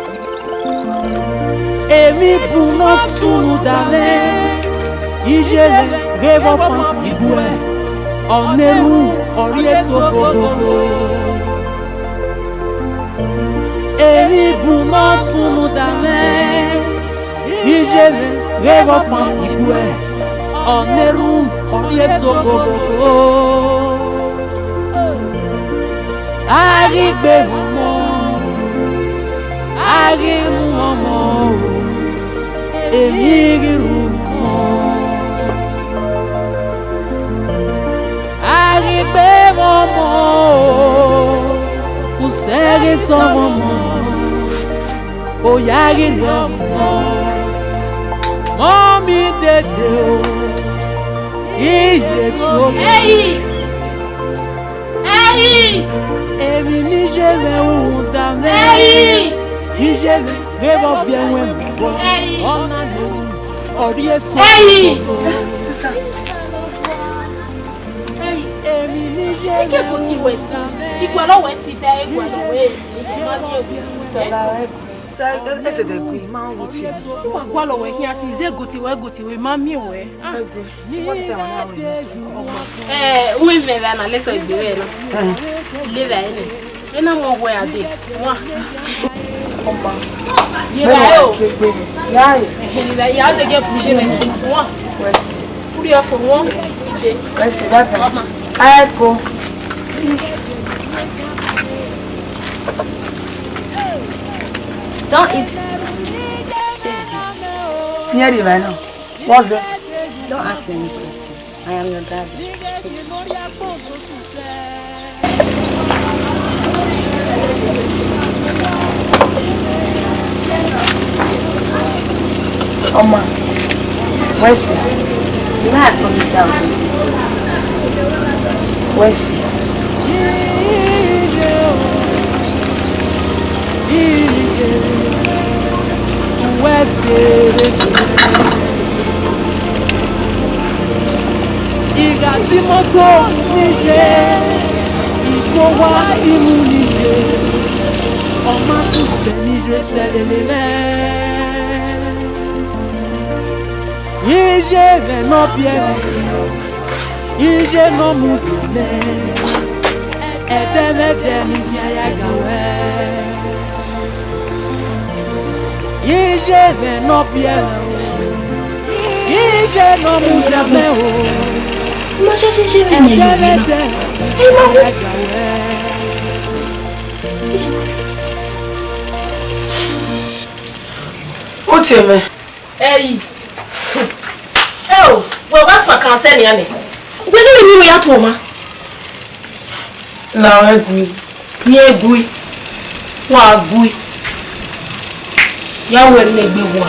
Emwi bun ne ọ sunu da mwẹ, iye mwẹ ghe vbe ọfan iguẹ, ọ ne erhunmwu ọ rhie eso gogogo. Emwi bun ne ọ sunu da mwẹ, iye mwẹ ghe vbe ọfan iguẹ, ọ ne erhunmwu ọ rhie eso gogogo. A ghi gbe ọmọ, a ghi mu ọmọ o, emwi ghi ru ọmọ. A ghi gbe ọmọ o, usẹ ghi sẹ ọmọ. Oya ghi rhie ọmọ, mọmi dede o, Jesu. Ẹi! Ẹi! Emwi ne iye mwẹ rhunmwuda mwẹ. Ẹi! Iye mwẹ ghe vbe ọ viọ ẹwẹn vbọ. Ẹi! Ọ na ye, ọ rhie eso. Ẹi! Sister. Ẹi! Emwi ne iye mwẹ rhunmwuda mwẹ. Igualọ wẹ si bẹ, igualọ wẹ, ma miẹn wẹ. Sister, la ẹgui. Ta, e, eze de ẹgui, ma wu tie. Wa gualọ wẹ khian si, ze goti wẹ, goti wẹ, ma miẹn wẹ. Ah. Ẹgui, wa tita wa na ru ni so. Eh, uwẹ mẹ vbe na, lẹsọ egbe vbe na. Eh. Le vbe ne. Ena mọ wẹ ade. Wa. Ọma. Ye vbe o. Kegbe. Ya e. Eh, le vbe ya ze ge kuje me. Wa. Wẹ si. Kuri ọfọ wọn ide. Wẹ si, bye bye. Ọma. Aiko. Don't eat. Take this. Nearly right now. What's that? Don't ask any question. I am your daddy. Take it. Ọma, wẹ si. You know I promise you. Wẹ si. I gha ti moto ni ye, I gbe owa imu ni ye, ọ ma susẹ ni ye sẹ lele mwẹ. Iye mwẹ ne ọ biẹ mwẹ, iye ne ọ mudia mwẹ, ẹdẹ mwẹ ẹdẹ ne I khian ya ga ruẹ. Iye mwẹ ne ọ biẹ mwẹ o, iye ne ọ mudia mwẹ o. Ma ṣe ṣe ṣe vbe ne ẹdẹ mwẹ ẹdẹ ne I khian ya ga ruẹ. Uti mwẹ. Ẹi. Ẹ o, wẹ wa sakan sẹ nian nẹ. Wẹ ne mi ni ya tuo ma. La wẹ gui. Ye gui. Wa gui. Ya wẹ ne egbe wa.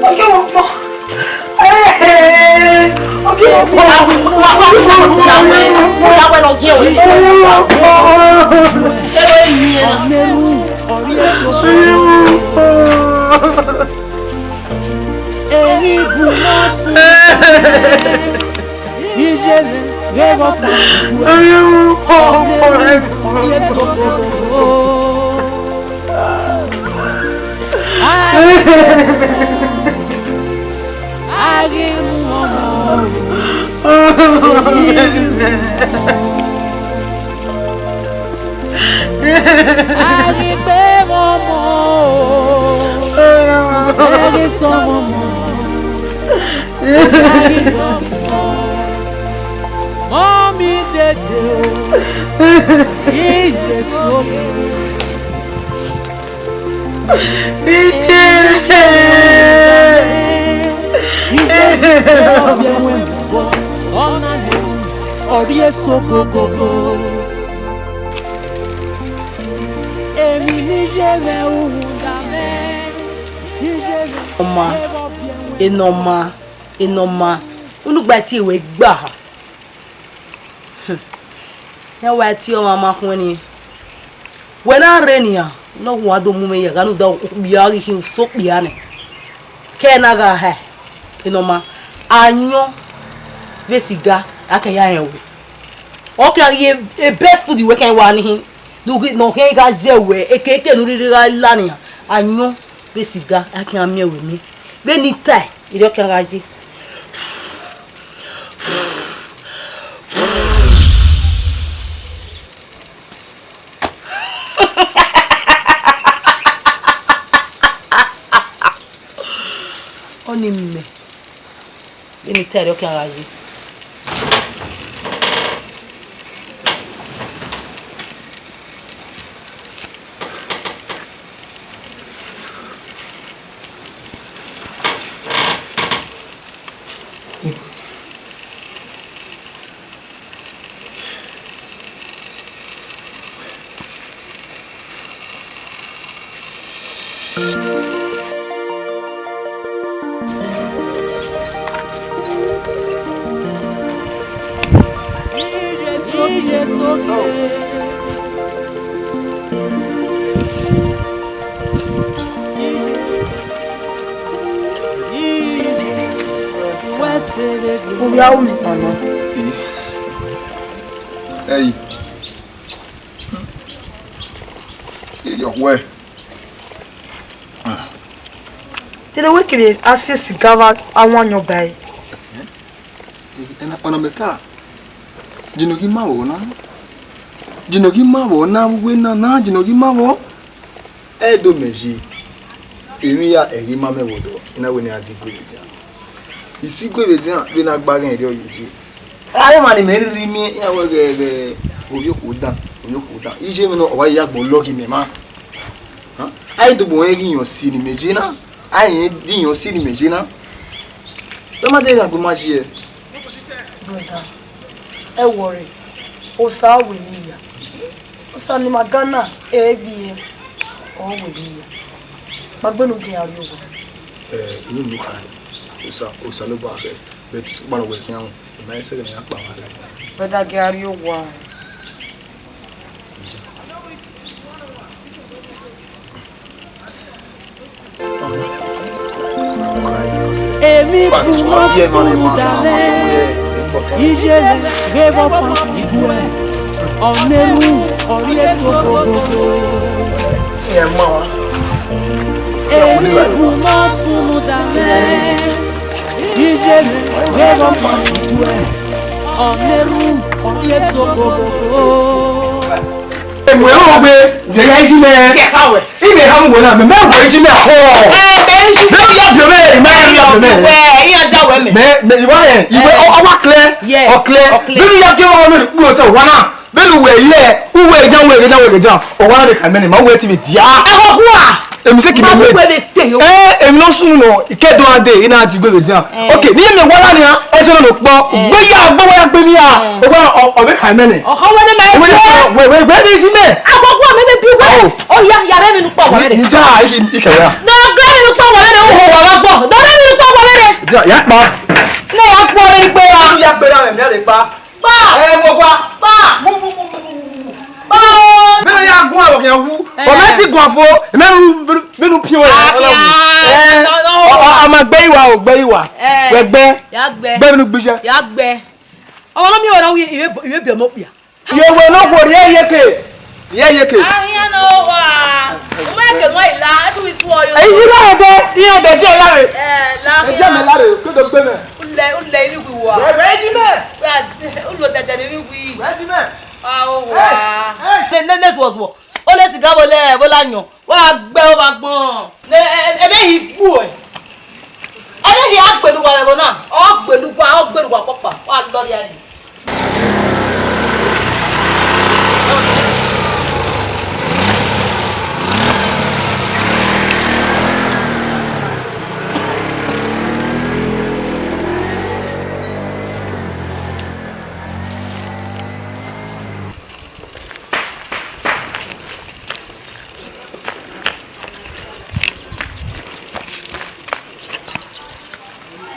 Ọgẹ wo kpọ. Ọgẹ wo kpọ. Ọgẹ wo kpọ. Eni gun na sẹ. Iye ne vbe vbe ọfan. A ghi mu ọmọ. A ghi gbe mwẹ ọmọ, sẹ ghi sẹ ọmọ. A ghi gbe ọmọ, mọmi dede o, iye so. Iye. Iye, ọna ye, ọ rhie so gogogo. Emwi ne iye mwẹ rhunmwuda mwẹ, iye mwẹ. Ọma, enọma, enọma, unu gba tie wẹ gba ha. Hmm. Iran wa tie ọmwa ma khuẹn nii. Wẹ na rre nian, ne ọ wa do mu mwẹ ya gha ne u da okpia ghi khin uso okpia nẹ. Ke na gha ha, enọma, ayọn vbe siga, a kan ya rẹn wẹ. Ọ kan ghi e best food wẹ kan wa ni hin. Ne ọ khian gha ye wẹ, ekeke ne u rhirhi gha la nian, ayọn vbe siga, a kan miẹn wẹ miẹn. Vbene I tae, erriọ ọ kan gha ye. Ọni mẹ, vbene I tae erriọ ọ kan gha ye. Uya umi ọna. Ẹi. Iriọ wẹ. Dede wẹ kevbe a si siga vbe awan yọn ba ẹre. Ẹna ọna mẹ ta. Jinogi ma vbọ na. Jinogi ma vbọ na, uwe na na, jinogi ma vbọ. Ẹ do mẹ ye, emwi ya ẹghẹ ima mwẹ vbe ọdọ, I na wẹ ne a di gue vbe dia. I si gue vbe dia, vbene a gba ghẹ rriọ ye je. Avbe emwa ne imẹ rhirhi miẹn, iran wẹ ghẹ, ghẹ, ovbi okhuo dan, ovbi okhuo dan. Iye mwẹ nọ, ọ wa ya gbọn lọghe imẹ ma. A i do gbe ẹre ghi yan osi ne imẹ je na, a i rẹn di yan osi ne imẹ je na. Vbe ma de ghan gbe ma je ẹ. Brother, ẹ worry, Osa wẹ ne I ya. Osa ne ima ga na, ẹ vbiẹ, ọ wẹ ne I ya. Ma gbe ne u ghi a rrie owa. Eh, I mu kha, Osa, Osanobua khẹ, but sokpan wẹ khian ru, I ma i sẹ ghe ne I ya kpa mwa rre. Brother, ghi a rrie owa. Emwi bu ma sunu da mwẹ, iye vbe vbe ọfan igue, ọ ne ru ọ rrie eso gogogo. Emwi bu ma sunu da mwẹ, iye vbe vbe ọfan igue, ọ ne ru ọ rrie eso gogogo. Emu ẹre ogbe, u ya ya iji mẹ. Kẹ kha wẹ. Ime ha mu wẹ na, mẹ, mẹ wẹ iji mẹ ahọ. Ẹ, mẹ iji. Mẹ ya biẹ mẹ, mẹ ya biẹ mẹ. Wẹ, iran da wẹ mẹ. Mẹ, mẹ, iwa yẹn, iwe, ọ, ọ wa clear, yes, ọ clear. Ọ clear. Mẹ ya gẹ ọmọ mẹ kpuro tẹ wa na. Mẹ nu wẹ yẹ, u wẹ ja, wẹ ja, wẹ ja. Ọ wa na de ka mẹ ni, ma wẹ ti bi dia. Ẹ wọ gua. Emi se ki ma mẹ wẹ de stay yo. Ẹ, emi no sun nọ, ike do ade, ina ti gbe be dia. Eh. Okay, ni me wala ni a, ese no kpo. Eh. Gbe ya, gbe wa gbe ni a. Eh. O wa, ọ, ọ be ka mẹ ni. Ọ kha wẹ ne mẹ. Wẹ, wẹ, wẹ, wẹ, wẹ, wẹ, wẹ. Agbọguọ mẹ ne bi wẹ. Oh. Ọ ya, ya rẹ mi nu kpa wẹ de. Ni ja, i, i ka ya. Do gbe mi nu kpa wẹ de, o wa wa gbọ. Do gbe mi nu kpa wẹ de. Ja, ya pa. Ne ya kpa wẹ de gbe wa. Ya gbe ra mẹ, mi a le pa. Pa. Eh, mo pa. Pa. Mu, mu, mu. Pa. Mẹ ya gun awọ khian wu. Eh. Ọ mẹ ti gun afo, mẹ nu, mẹ nu pian wẹ. Ah, ọla wu. Eh. No, no. Ọ, ọ, a ma gbe iwa o, gbe iwa. Eh. Wẹ gbe. Ya gbe. Gbe mi nu gbije. Ya gbe. Ọmọ na mi wẹ na wi, iwe, iwe bi ọmọ kpia. Ye wẹ no khuo rhie yeke. Rhie yeke. Ahian ne ọ wa. U ma ke nua ila, a tu itu ọyọ. Eyi la ẹdẹ, iye ẹdẹ die la re. Eh, la. Ẹdẹ mẹ la re, ko do gbe mẹ. Ulẹ, ulẹ ibi wi wa. Wẹ, wẹ ji mẹ. Wẹ, ulo dẹdẹ ne ibi wi. Wẹ ji mẹ. A o wa. Hey, hey. Ne, ne, ne, wo, wo. O le siga bo le, bo la yan. Wa gbe o ba gbọn. Ne, e, e, ebe yi gbu ẹ. Ebe yi a gbelu wa ẹvbo na. Ọ gbelu wa, ọ gbelu wa kpọkpa. Wa lọ ria ni.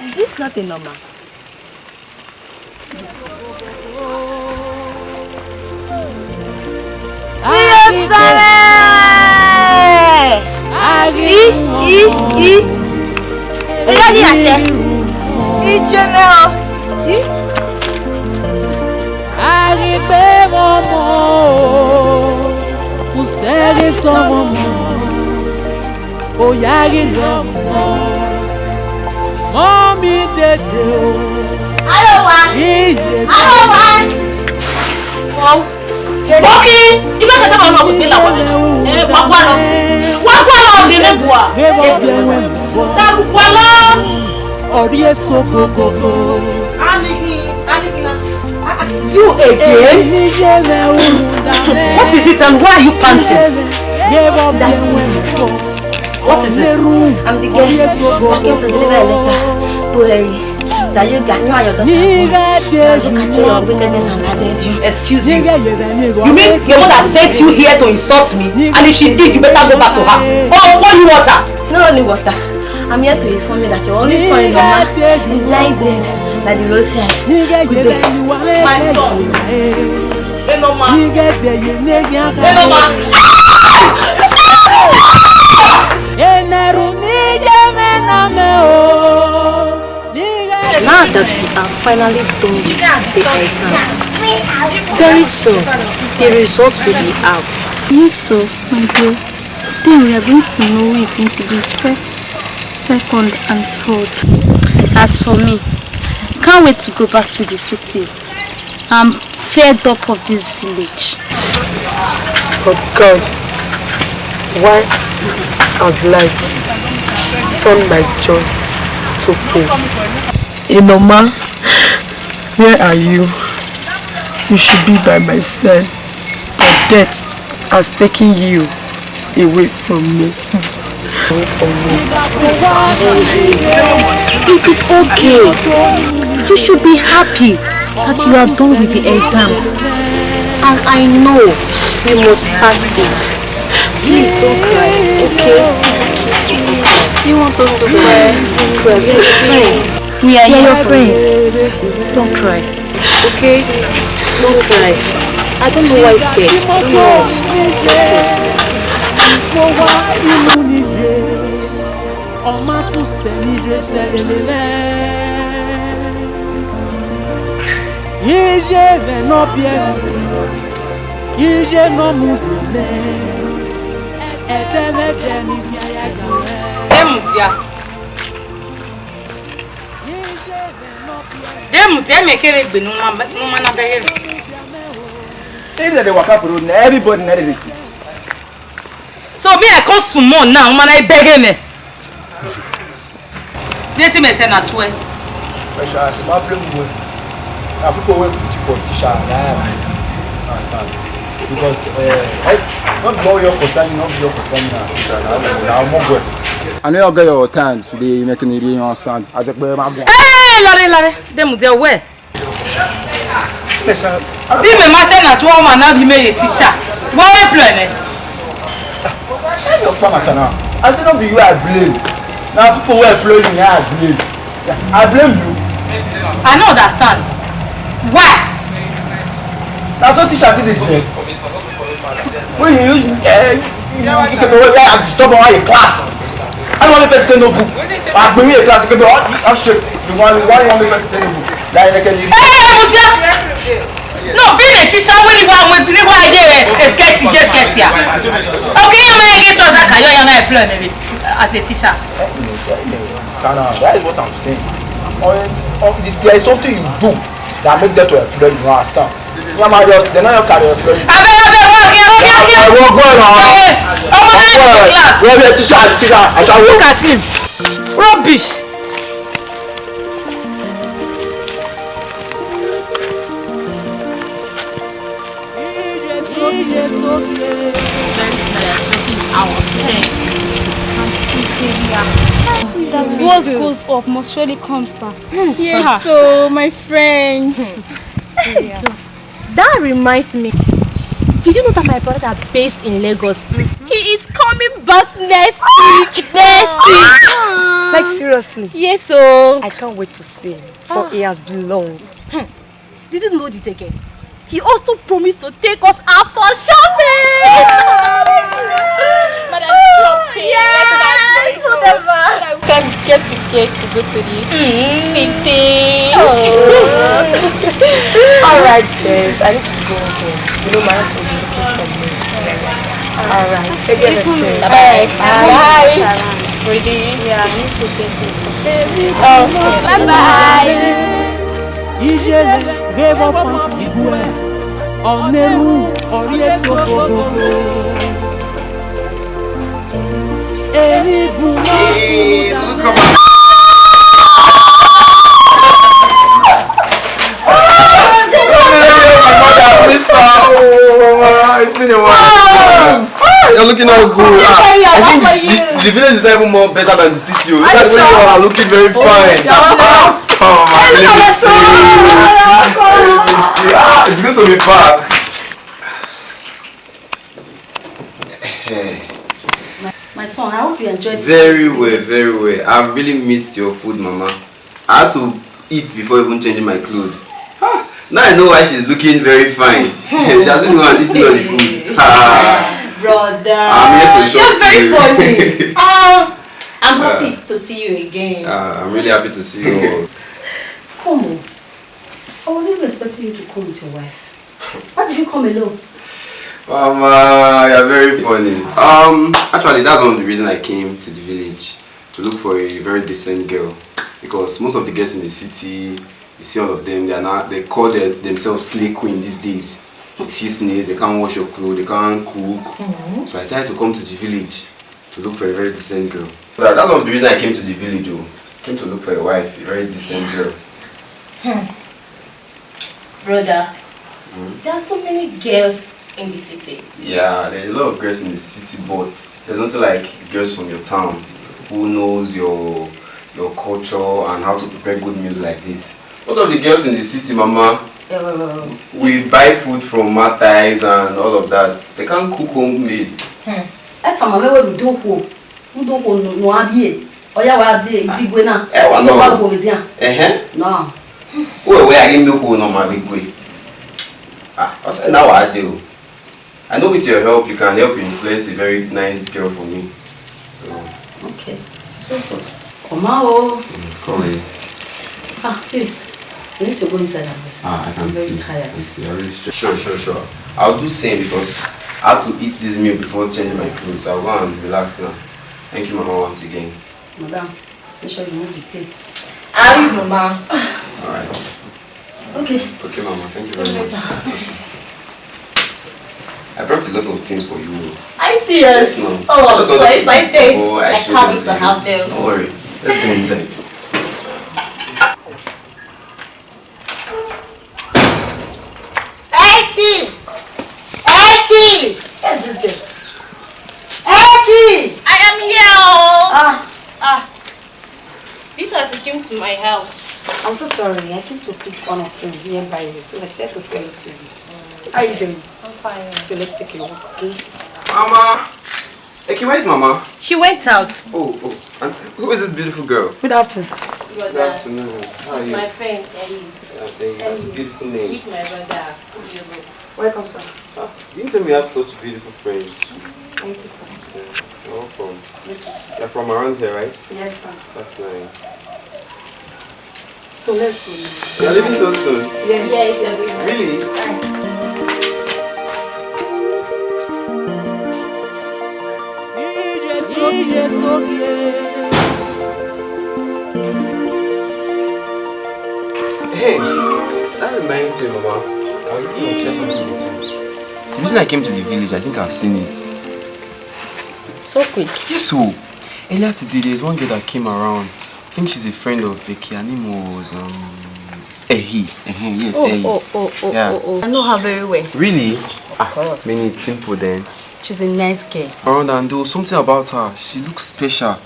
Is this not a normal? Iye sẹrẹ! I, i, i. Eya ni ase. Ije mẹ o. I. Aghi gbe mwẹ ọmọ o, usẹ ghi sẹ mwẹ ọmọ, oya ghi rhie ọmọ, mọ mi dede o. Aro wa. Iye. Aro wa. Wow. Bọki, ima kẹta ma lọ wẹ la wẹ. Eh, wa gua lọ. Wa gua lọ gele bua. Daru gua lọ. Ọ rrie eso gogogo. Anigi, anigi na. Ah, ah. You again? What is it and why are you panting? What is it? I'm the girl that came to deliver a letter to her. That you got, you and your daughter. Now look at your wickedness and murdered you. Excuse you. You mean your mother sent you here to insult me? And if she did, you better go back to her. Or pour you water. Not only water. I'm here to inform you that your only son in the man is lying dead by the roadside. Good day. My son. Nigga, be ye nigga. Enẹru ni ye mwẹ na mẹ o. Nigga. Now that we are finally done with the exams, very soon the results will be out. Yes, sir, my dear. Then we are going to know who is going to be first, second, and third. As for me, can't wait to go back to the city. I'm fed up of this village. But God, why has life turned my joy to pain? Enoma, where are you? You should be by my side. But death has taken you away from me. Away from me. It is okay. You should be happy that you are done with the exams. And I know you must pass it. Please don't cry, okay? Do you want us to cry? Cry, we are friends. We are your friends. Don't cry. Okay? Don't cry. I don't know why you get. No. Ọ ma sẹ usẹ ne iye sẹ lele mwẹ. Iye mwẹ ne ọ biẹ mwẹ, iye ne ọ mudia mwẹ, ẹdẹ mwẹ ẹdẹ ne I khian ya ga mwẹ. Emu dia. De mu te mẹ kere egbe ne u ma, ne u ma na bẹghe mẹ. If dem dey waka for road, na everybody na dey see. So me, I come small now, u ma na bẹghe mẹ. De te mẹ sẹ na tuẹ. Pressure, I should not blame you. Na people wey put you for teacher, na I understand. Because, eh, eh, not be all your concern, not be your concern na teacher, na, na, na, I no get your time today, you make me really understand. As a player, my boy. Hey, Lare, Lare, de mu dia wẹ. Mesa. Te mẹ ma sẹ na tuẹ, u ma na rhie mẹ ye teacher. Wẹ wẹ employ nẹ. Hey, your mama now. I say no be you I blame. Na people wey employ you na I blame. Yeah, I blame you. I no understand. Why? Na so teacher take dey dress. When you use, eh, you, you can always, I disturb all your class. I don't want the person to know book. I bring me a class, you can be all, all shit. You want, why you want the person to know book? Like, like, you Hey, Mudia! No, being a teacher, when you want, when you want, yeah, skirt, just skirt here. Okay, you may get trouser, can you, you know, employ me as a teacher. Tana, that is what I'm saying. Or, or this, there is something you do that make them to employ you, you understand? Yeah, my God, they know your career employ you. Abeg, abeg, work here, work here, work here. Hey, ọmọ náà ní class. Where be teacher, teacher, I shall work. Look at him. Rubbish. Very soon we are taking our pets. That what goes up must surely come, sir. Yes, so, my friend. That reminds me. Did you know that my brother that based in Lagos, he is coming back next week? Next week. Like, seriously? Yes, so. I can't wait to see him, for he has been long. Did you know the take? He also promised to take us out for shopping. Madam, shopping. Yes, whatever. We can get ticket to go to the city. Oh. All right, guys, I need to go home. You know, my auntie will be looking for me. All right. Take care of yourself. Bye. Bye. Ready? Yeah, I need to get it. Oh, bye bye. Ijele ghe vbe ọfan fi iguẹ, ọ na ru ọrriẹ eso ogogo. Emwi bun na sunu. Hey, look at my, my mother, mister. Oh, it's been a while. Ah, you're looking all good. Ah, I think the, the village is even more better than the city. Oh. Look at you, you are looking very fine. Oh, my baby, sweet. Baby, sweet. Ah, it's good to be back. My son, I hope you enjoyed the Very well, very well. I really missed your food, Mama. I had to eat before even changing my clothes. Ah, Now I know why she's looking very fine. She hasn't even eaten all the food. Ah, Brother, I'm here to shock you're very you. Funny. Ah, I'm happy to see you again. Ah, I'm really happy to see you all. Come on. I was even expecting you to come with your wife. Why did you come alone? Mama, you're very funny. Um, actually, that's one of the reasons I came to the village, to look for a very decent girl. Because most of the girls in the city, you see all of them, they are not, they call their, themselves slay queen these days. They feel snails, they can't wash your clothes, they can't cook. Mm-hmm. So I decided to come to the village to look for a very decent girl. That, that's one of the reasons I came to the village, oh. Came to look for a wife, a very decent girl. Hmm. Brother, hmm? There are so many girls in the city. Yeah, there are a lot of girls in the city, but there's nothing like girls from your town who knows your your culture and how to prepare good meals like this. Most of the girls in the city, Mama, uh, we buy food from markets and all of that. They can't cook homemade. Hmm. That's a mama where we do ho. Udo ko no no abie. Oya wa de di gwe na. Eh, wa no. Wa go with ya. Eh eh. No. Who we are you ko no ma bi gwe. Ah, I say now I do. I know with your help you can help influence a very nice girl for me. So. Okay. So so. Come on. Mm, come here. Ah, please. You need to go inside and rest. Ah, I can see. I'm very tired. I can see. You're really stressed. Sure, sure, sure. I'll do same because I have to eat this meal before changing my clothes. I'll go and relax now. Thank you, Mama, once again. Madam, make sure you move the plates. Are you, Mama? All right. Okay. Okay, Mama. Thank you very much. See you later. I brought a lot of things for you. Are you serious? Yes, ma'am. Oh, I'm so excited. I can't wait to have them. Don't worry. Let's go inside. Eki! Eki! Where's this girl? Eki! I am here, oh. Ah. Ah. This one came to my house. I'm so sorry. I came to pick one or two nearby you, so I said to sell it to you. How you doing? I'm fine. So let's take a walk, okay? Mama! Eki, where is Mama? She went out. Oh, oh. And who is this beautiful girl? Good afternoon. Good afternoon. How are you? It's my friend, Ellie. Yeah, Ellie. That's a beautiful name. Meet my brother, Diego. Welcome, sir. Ah, you didn't tell me you have such beautiful friends. Thank you, sir. Yeah, you're welcome. Thank you, sir. You're from around here, right? Yes, sir. That's nice. So let's go now. You're leaving so soon? Yes. Yes, yes. Really? Hey, that reminds me, Mama. I was going to share something with you. The reason I came to the village, I think I've seen it. So quick. Yes, so earlier today, there's one girl that came around. I think she's a friend of Becky. Her name was, um, Ehi. Ehi, yes, oh, Ehi. Oh, oh, oh, yeah. Oh, oh. I know her very well. Really? Of course. Ah, mean, it's simple then. She's a nice girl. Around and there was something about her. She looks special.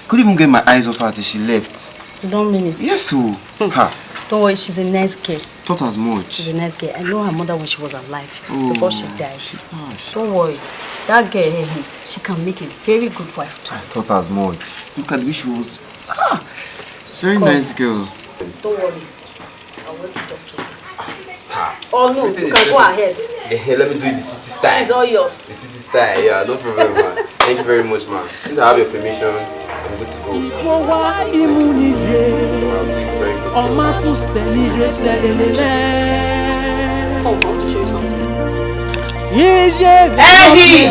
Couldn't even get my eyes off her till she left. You don't mean it? Yes, oh. Hmm. Ha. Don't worry, she's a nice girl. Thought as much. She's a nice girl. I know her mother when she was alive, oh, before she died. She's nice. Don't worry. That girl, eh, eh, she can make a very good wife too. I thought as much. Look at the way she was. Ah, it's a very nice girl. Don't worry. I want to talk to her. Oh no, you can go ahead. Eh, eh, let me do it the city style. She's all yours. The city style, yeah, no problem, man. Thank you very much, man. Since I have your permission, I'm good to go. Igbo wa imu nije, I'll take very good care. Ọma suse nije selelele. Come, I want to show you something. Nije. Ehi!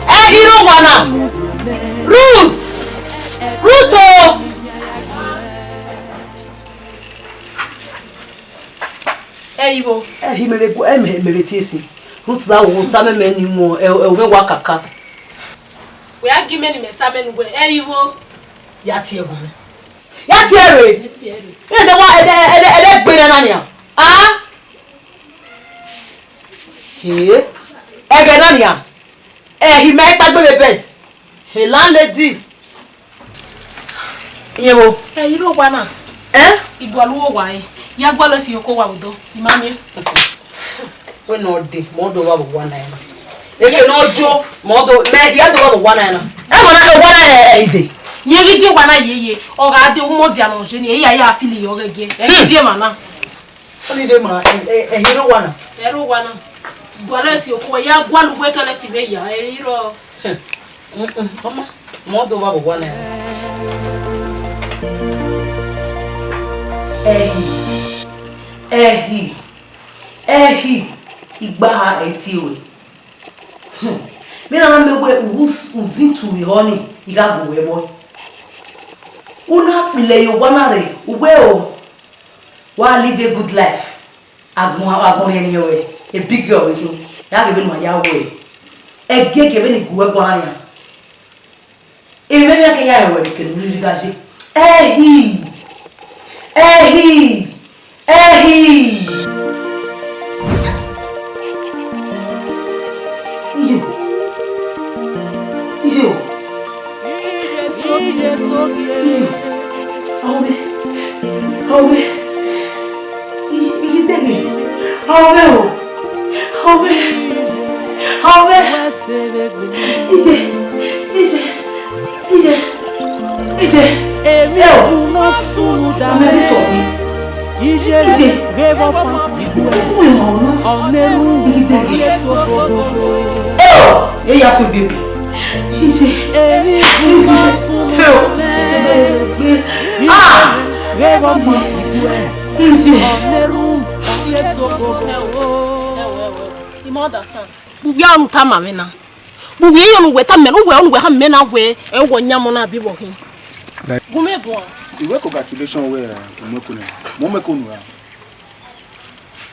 Ehi, no wanna. Ruth! Ruth, oh! Ẹ i vbo? Ẹ i mẹ vbe gu-, ẹ mẹ, mẹ vbe tie esi. Ruth na wo sa mẹ mẹ ni wọn, ẹ, ẹ, ẹ wa kaka. Wẹ a gi mẹ ne imẹ sa mẹ ne uwẹ, ẹ i vbo? Ya tie ẹre. Ya tie ẹre. Ya tie ẹre. Ẹ dẹ wa, ẹ dẹ, ẹ dẹ, ẹ dẹ gbe nẹ na nian. Ah? Ee. Ẹghẹ na nian. Ẹ i mẹ kpaegbe vbe bed. Hey, landlady. Iye vbo? Ẹ, irẹn owa na. Ẹ? Igualu owa ẹ. Ya gualọ esi oko wa vbe odọ. I ma miẹn. Wẹ ne ọ dee, mẹ ọ do wa vbe owa na ẹ na. Eke ne ọ do, mẹ ọ do, mẹ ya do wa vbe owa na ẹ na. Ẹ mọ na owa na ẹ, ẹ i dee. Yẹn ghi die owa na yeye. Ọ gha dee, u mọ dia nọ je ni, ẹ ya ya fili yọ ghẹ gie. Ẹ ghi die emwa na. Holiday ma, ẹ, ẹ, ẹ, hero wa na. Ẹro wa na. Gualọ esi okhuo ya gualọ uwe toilet vbe ya, ẹ, i rrọọ. Ọma, mọ do vba vbe owa na. Ẹhi, ẹhi, ẹhi, igbaha ẹi tie ruẹ. Hmm. Vbene a na miẹn wẹẹ u zin tu vbe ehọ nii, I gha gu wẹ vbọ. U na kpile ye owa na rre, u wẹẹ o, wa live a good life. Agbọn, agbọn riẹn ne ọ rre, a big girl vbe khin, ya ghe vbene uwa ya wẹẹ, ẹgiẹgiẹ vbene I gu wẹ guan na nian. Emwi ne a ke ya rẹn ruẹ vbe kene u rhirhi gha ye. Ẹhi! Ẹhi! Ẹhi! Iye! Iye o! Iye! Aome! Aome! Iye, iye dẹghe! Aome o! Aome! Aome! Iye! Iye! Iye! Iye! Emwi Eo! Unu sunu da Aome, mẹ. Iye! Iye! Gbe vbe ọfan. Uwẹ ma ọna. Ọneru. Iye dẹghe! Eo! Eya so baby. Iye! Emwi Unu sunu da Eo! Sebe gbe. Ah! Gbe vbe ọfan. Iye! Ọneru. Ẹ wo, ẹ wo, ẹ wo, ẹ wo. I ma understand. Uwẹ ọnu tama mwẹ na. Vbe uwẹ, ọnu wẹ tama mwẹ, uwẹ ọnu wẹ khama mwẹ na wẹẹ, ẹ, wẹ ọ yan ọmọ na biẹ vbe ọ khin. Like, gu mwẹ guan. Iwe congratulations wẹ, uh, mu ẹko na. Mu ẹko nu ra.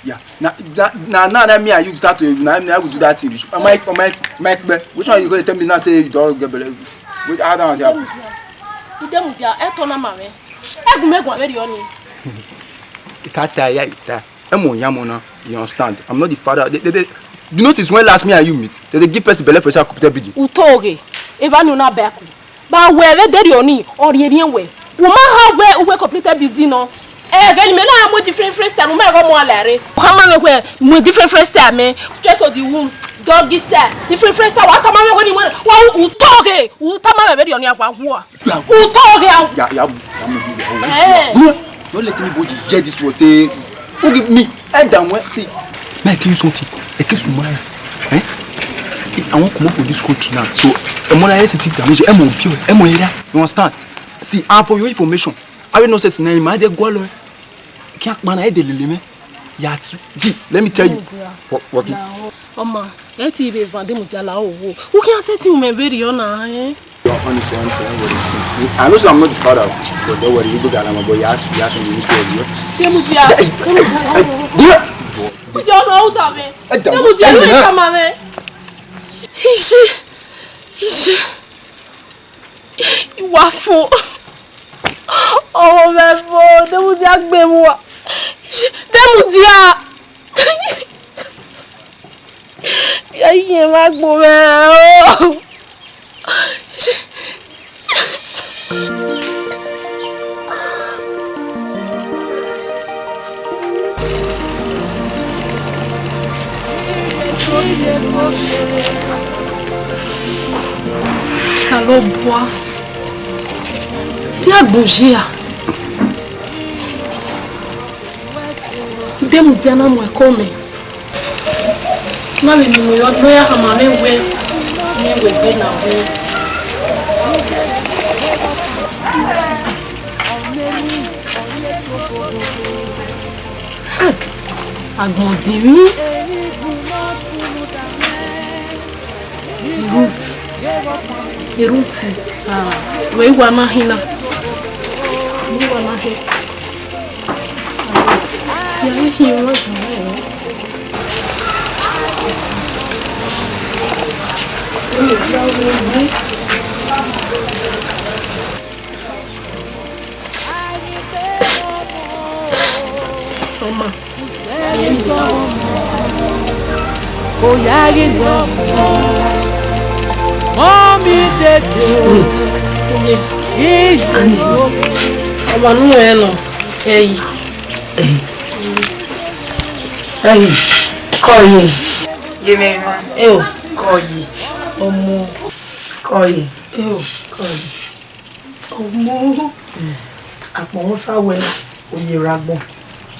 Yeah. Na, na, na, na, na me and you start to, na me and you do that thing. Am I, am I, am I, which one you go tell me now say you don't get belle? Wait, how that one say happen? Idemudia, Idemudia, ẹ tọ na ma mwẹ. Ẹ gu mwẹ guan vberriọ nii. Ita ta ya ita. Ẹ mu ọ yan ọmọ na, you understand? I'm not the father. They, they, they, you know since when last me and you meet? They, they give person belle for inside computer building. U to ghe, evba ni u na ba ẹko. Ba wẹ vbe derriọ nii, ọ rhiẹnrhiẹn wẹ. U ma ha wẹ uwẹ computer building nọ. Ẹ, ghe ni mẹ na mu different, different style, u ma ghe ọmọ a la rre. U khama mwẹ wẹ mu different, different style mẹ. Straight to the womb, doggy style, different, different style. Wa tama mwẹ wẹ ni wẹ, wa u to ghe, u tama mwẹ vberriọ nii, wa wua. U to ghe a. Ya, ya, ya, mo bi ya. Eh. Don't let anybody hear this word. Say, who give me? Head down, well, see. May I tell you something? Eke sumaya. Eh? I wan comot for this country now. So, ẹ mọ na, ẹ sì ti gbà mí ṣe, ẹ mọ bí ọ, ẹ mọ ẹ rà. You understand? See, and for your information, I will not say na ima de gualọ. Kí a pa na ẹ de lele mẹ. Ya, see, let me tell you. What, what? Ọmọ, ẹ ti vbe van Idemudia la owo. U khian sẹtin umẹ vberriọ na, eh? Honestly, honestly, don't worry. See, I know say I'm not the father, but don't worry, you go down, but you ask, you ask me, you tell you. Idemudia. Hey, hey, hey, hey. Idemudia, ọmọ, hold on, man. Hey, Idemudia, hey, you man. Come on, man. Iye, iye. Iwa fo. Ọmọ mwẹ fo, Idemudia gbe mu wa. Idemudia. Iye ma gbo mwẹ o. Osanobua, rhie agbọn ye a. Idemudia na mu ẹko mẹ. Na vbe ne uwẹ ne ọ ya khama mwẹ wẹ, ne wẹ gbe na wẹ. Agbọn dinmwi. Ruth. Ruth. Ah, wẹ wa na hin na. Wẹ wa na hin. Ya hin wa. Ọma. Ruth. Ọma, nu ẹ nọ. Ẹi. Ẹi. Ẹi. Kọ ye. Ye mẹ ma. Eo. Kọ ye. Ọmọ. Kọ ye. Eo. Kọ ye. Ọmọ. Akpọnmwẹ Osa wẹ oye rre agbọn.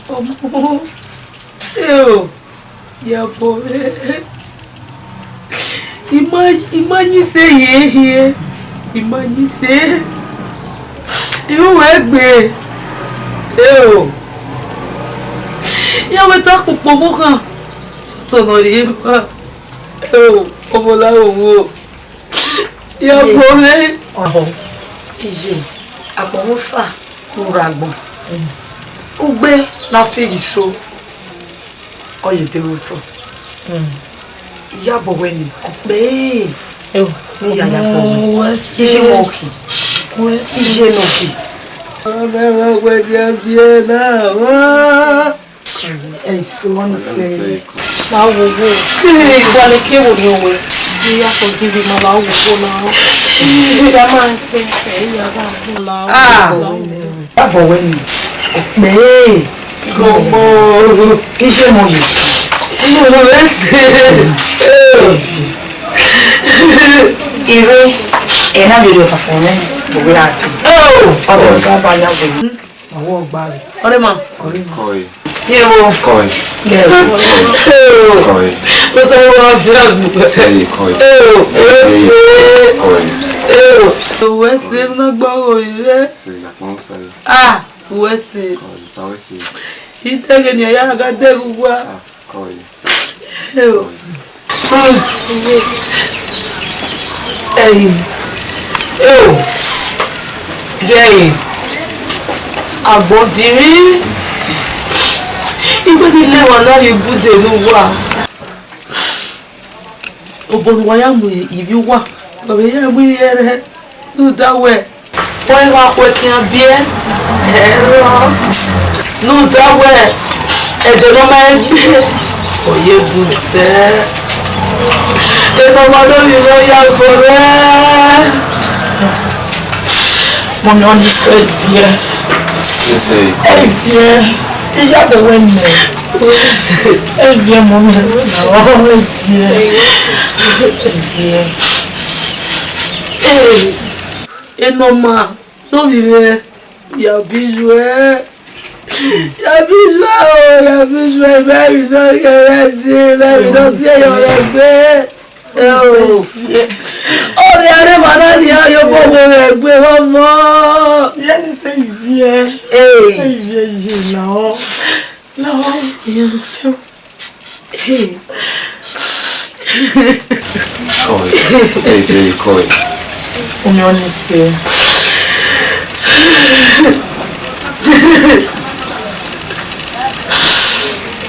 Ọmọ. Eo, Iyabọ mwẹ. I ma, I ma yin ise hiehie. I ma yin ise. I ru wẹ gbe. Eo. Iran wẹ ta kpokpo vbe okhan. Otọ ne ọ rhie ma. Eo, ọmọ la wo wo. Iyabọ mwẹ. Ọhọ, iye, agbọn mwẹ Osa, u rre agbọn. Ugbe na fi ghi so, ọ ye deghẹ otọ. Iyabọ wẹ ni, ọ kpẹre ne I ya ya bọ wẹ. Iye ne ọ khin, iye ne ọ khin. Ọmọ ẹmwẹ wẹ dia biẹ na mwa. Ẹ i so, ọni sẹ. Ma wo wo. Wa leke wo ni owe. Iya forgive ma la wo ko na. Iya ma se. Iya ba la. Ah. Iyabọ wẹ ni. Ọkpẹ. Ọmọ. Kije mọ ye. Ire, ẹ na vbe rhie ọkpa fo mwẹ, ovbi ra te. Oh. Ọdọ mi sọ ba ya wẹ. Ọwọ gba rẹ. Ọrẹ ma. Koi. Ye wo. Koi. Ye wo. Koi. Mo sọ wọ fi agbègbè. Sẹ́yìn koi. Eo, wẹ se. Koi. Eo, wẹ se na gba wo ire. Sẹ́yìn àpọ́n sẹ́yìn. Ah, wẹ se. Koi, sa wẹ se. Itẹghe ni ya ga dẹghe uwa. Ah, koi. Eo. Good. Ẹi. Eo. Yẹi. Agbọn dinmwi. Iwẹ ni lẹ wa na rhie ibude ne uwa. Obọ ne uwa ya mu ivbi uwa, wa vbe ya mu iyẹrẹ, rhunmwuda wẹ, wẹ wa khu ẹkian biẹ, ẹrọ. Rhunmwuda wẹ, ẹdẹ ne ọ ma egbe, ọ ye bu zẹ. Ena ọmwa ne ovbi mwẹ ya bọ rẹ. Mọmi, ọni sẹ viẹ. Sisi. Ẹ viẹ. Iyabọ wẹ nẹ. Ẹ viẹ, mọmi. Ẹ viẹ. Ẹ viẹ. Ee, ena ọmwa ne ovbi mwẹ ya bi yuẹ. Ya bi yuẹ o, ya bi yuẹ, mẹ vbe nọ ghe ẹse, mẹ vbe nọ si ẹyọ rẹ gbe. Eo. Ọ rhie arre emwa na ni a ye obọ wo mwẹ egbe ọmọ. Yẹn ni sẹ iviẹ. Ee. Iviẹ ye lahọ. Lahọ. Ee. Koi. Ee, ee, koi. Ọmọ ni sẹ.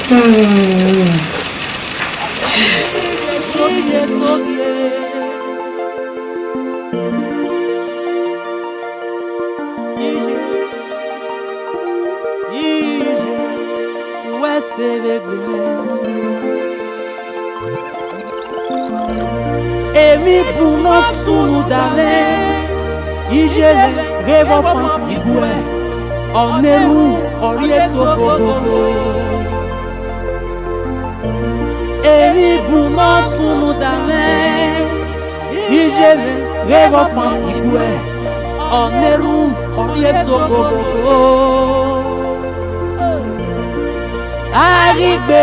Hmm. Emwi bun ne ọ sunu da mwẹ, iye mwẹ ghe vbe ọfan iguẹ, ọ na erhunmwu ọ rhie eso bobobo. Emwi bun ne ọ sunu da mwẹ, iye mwẹ ghe vbe ọfan iguẹ, ọ na erhunmwu ọ rhie eso bobobo. A ghi gbe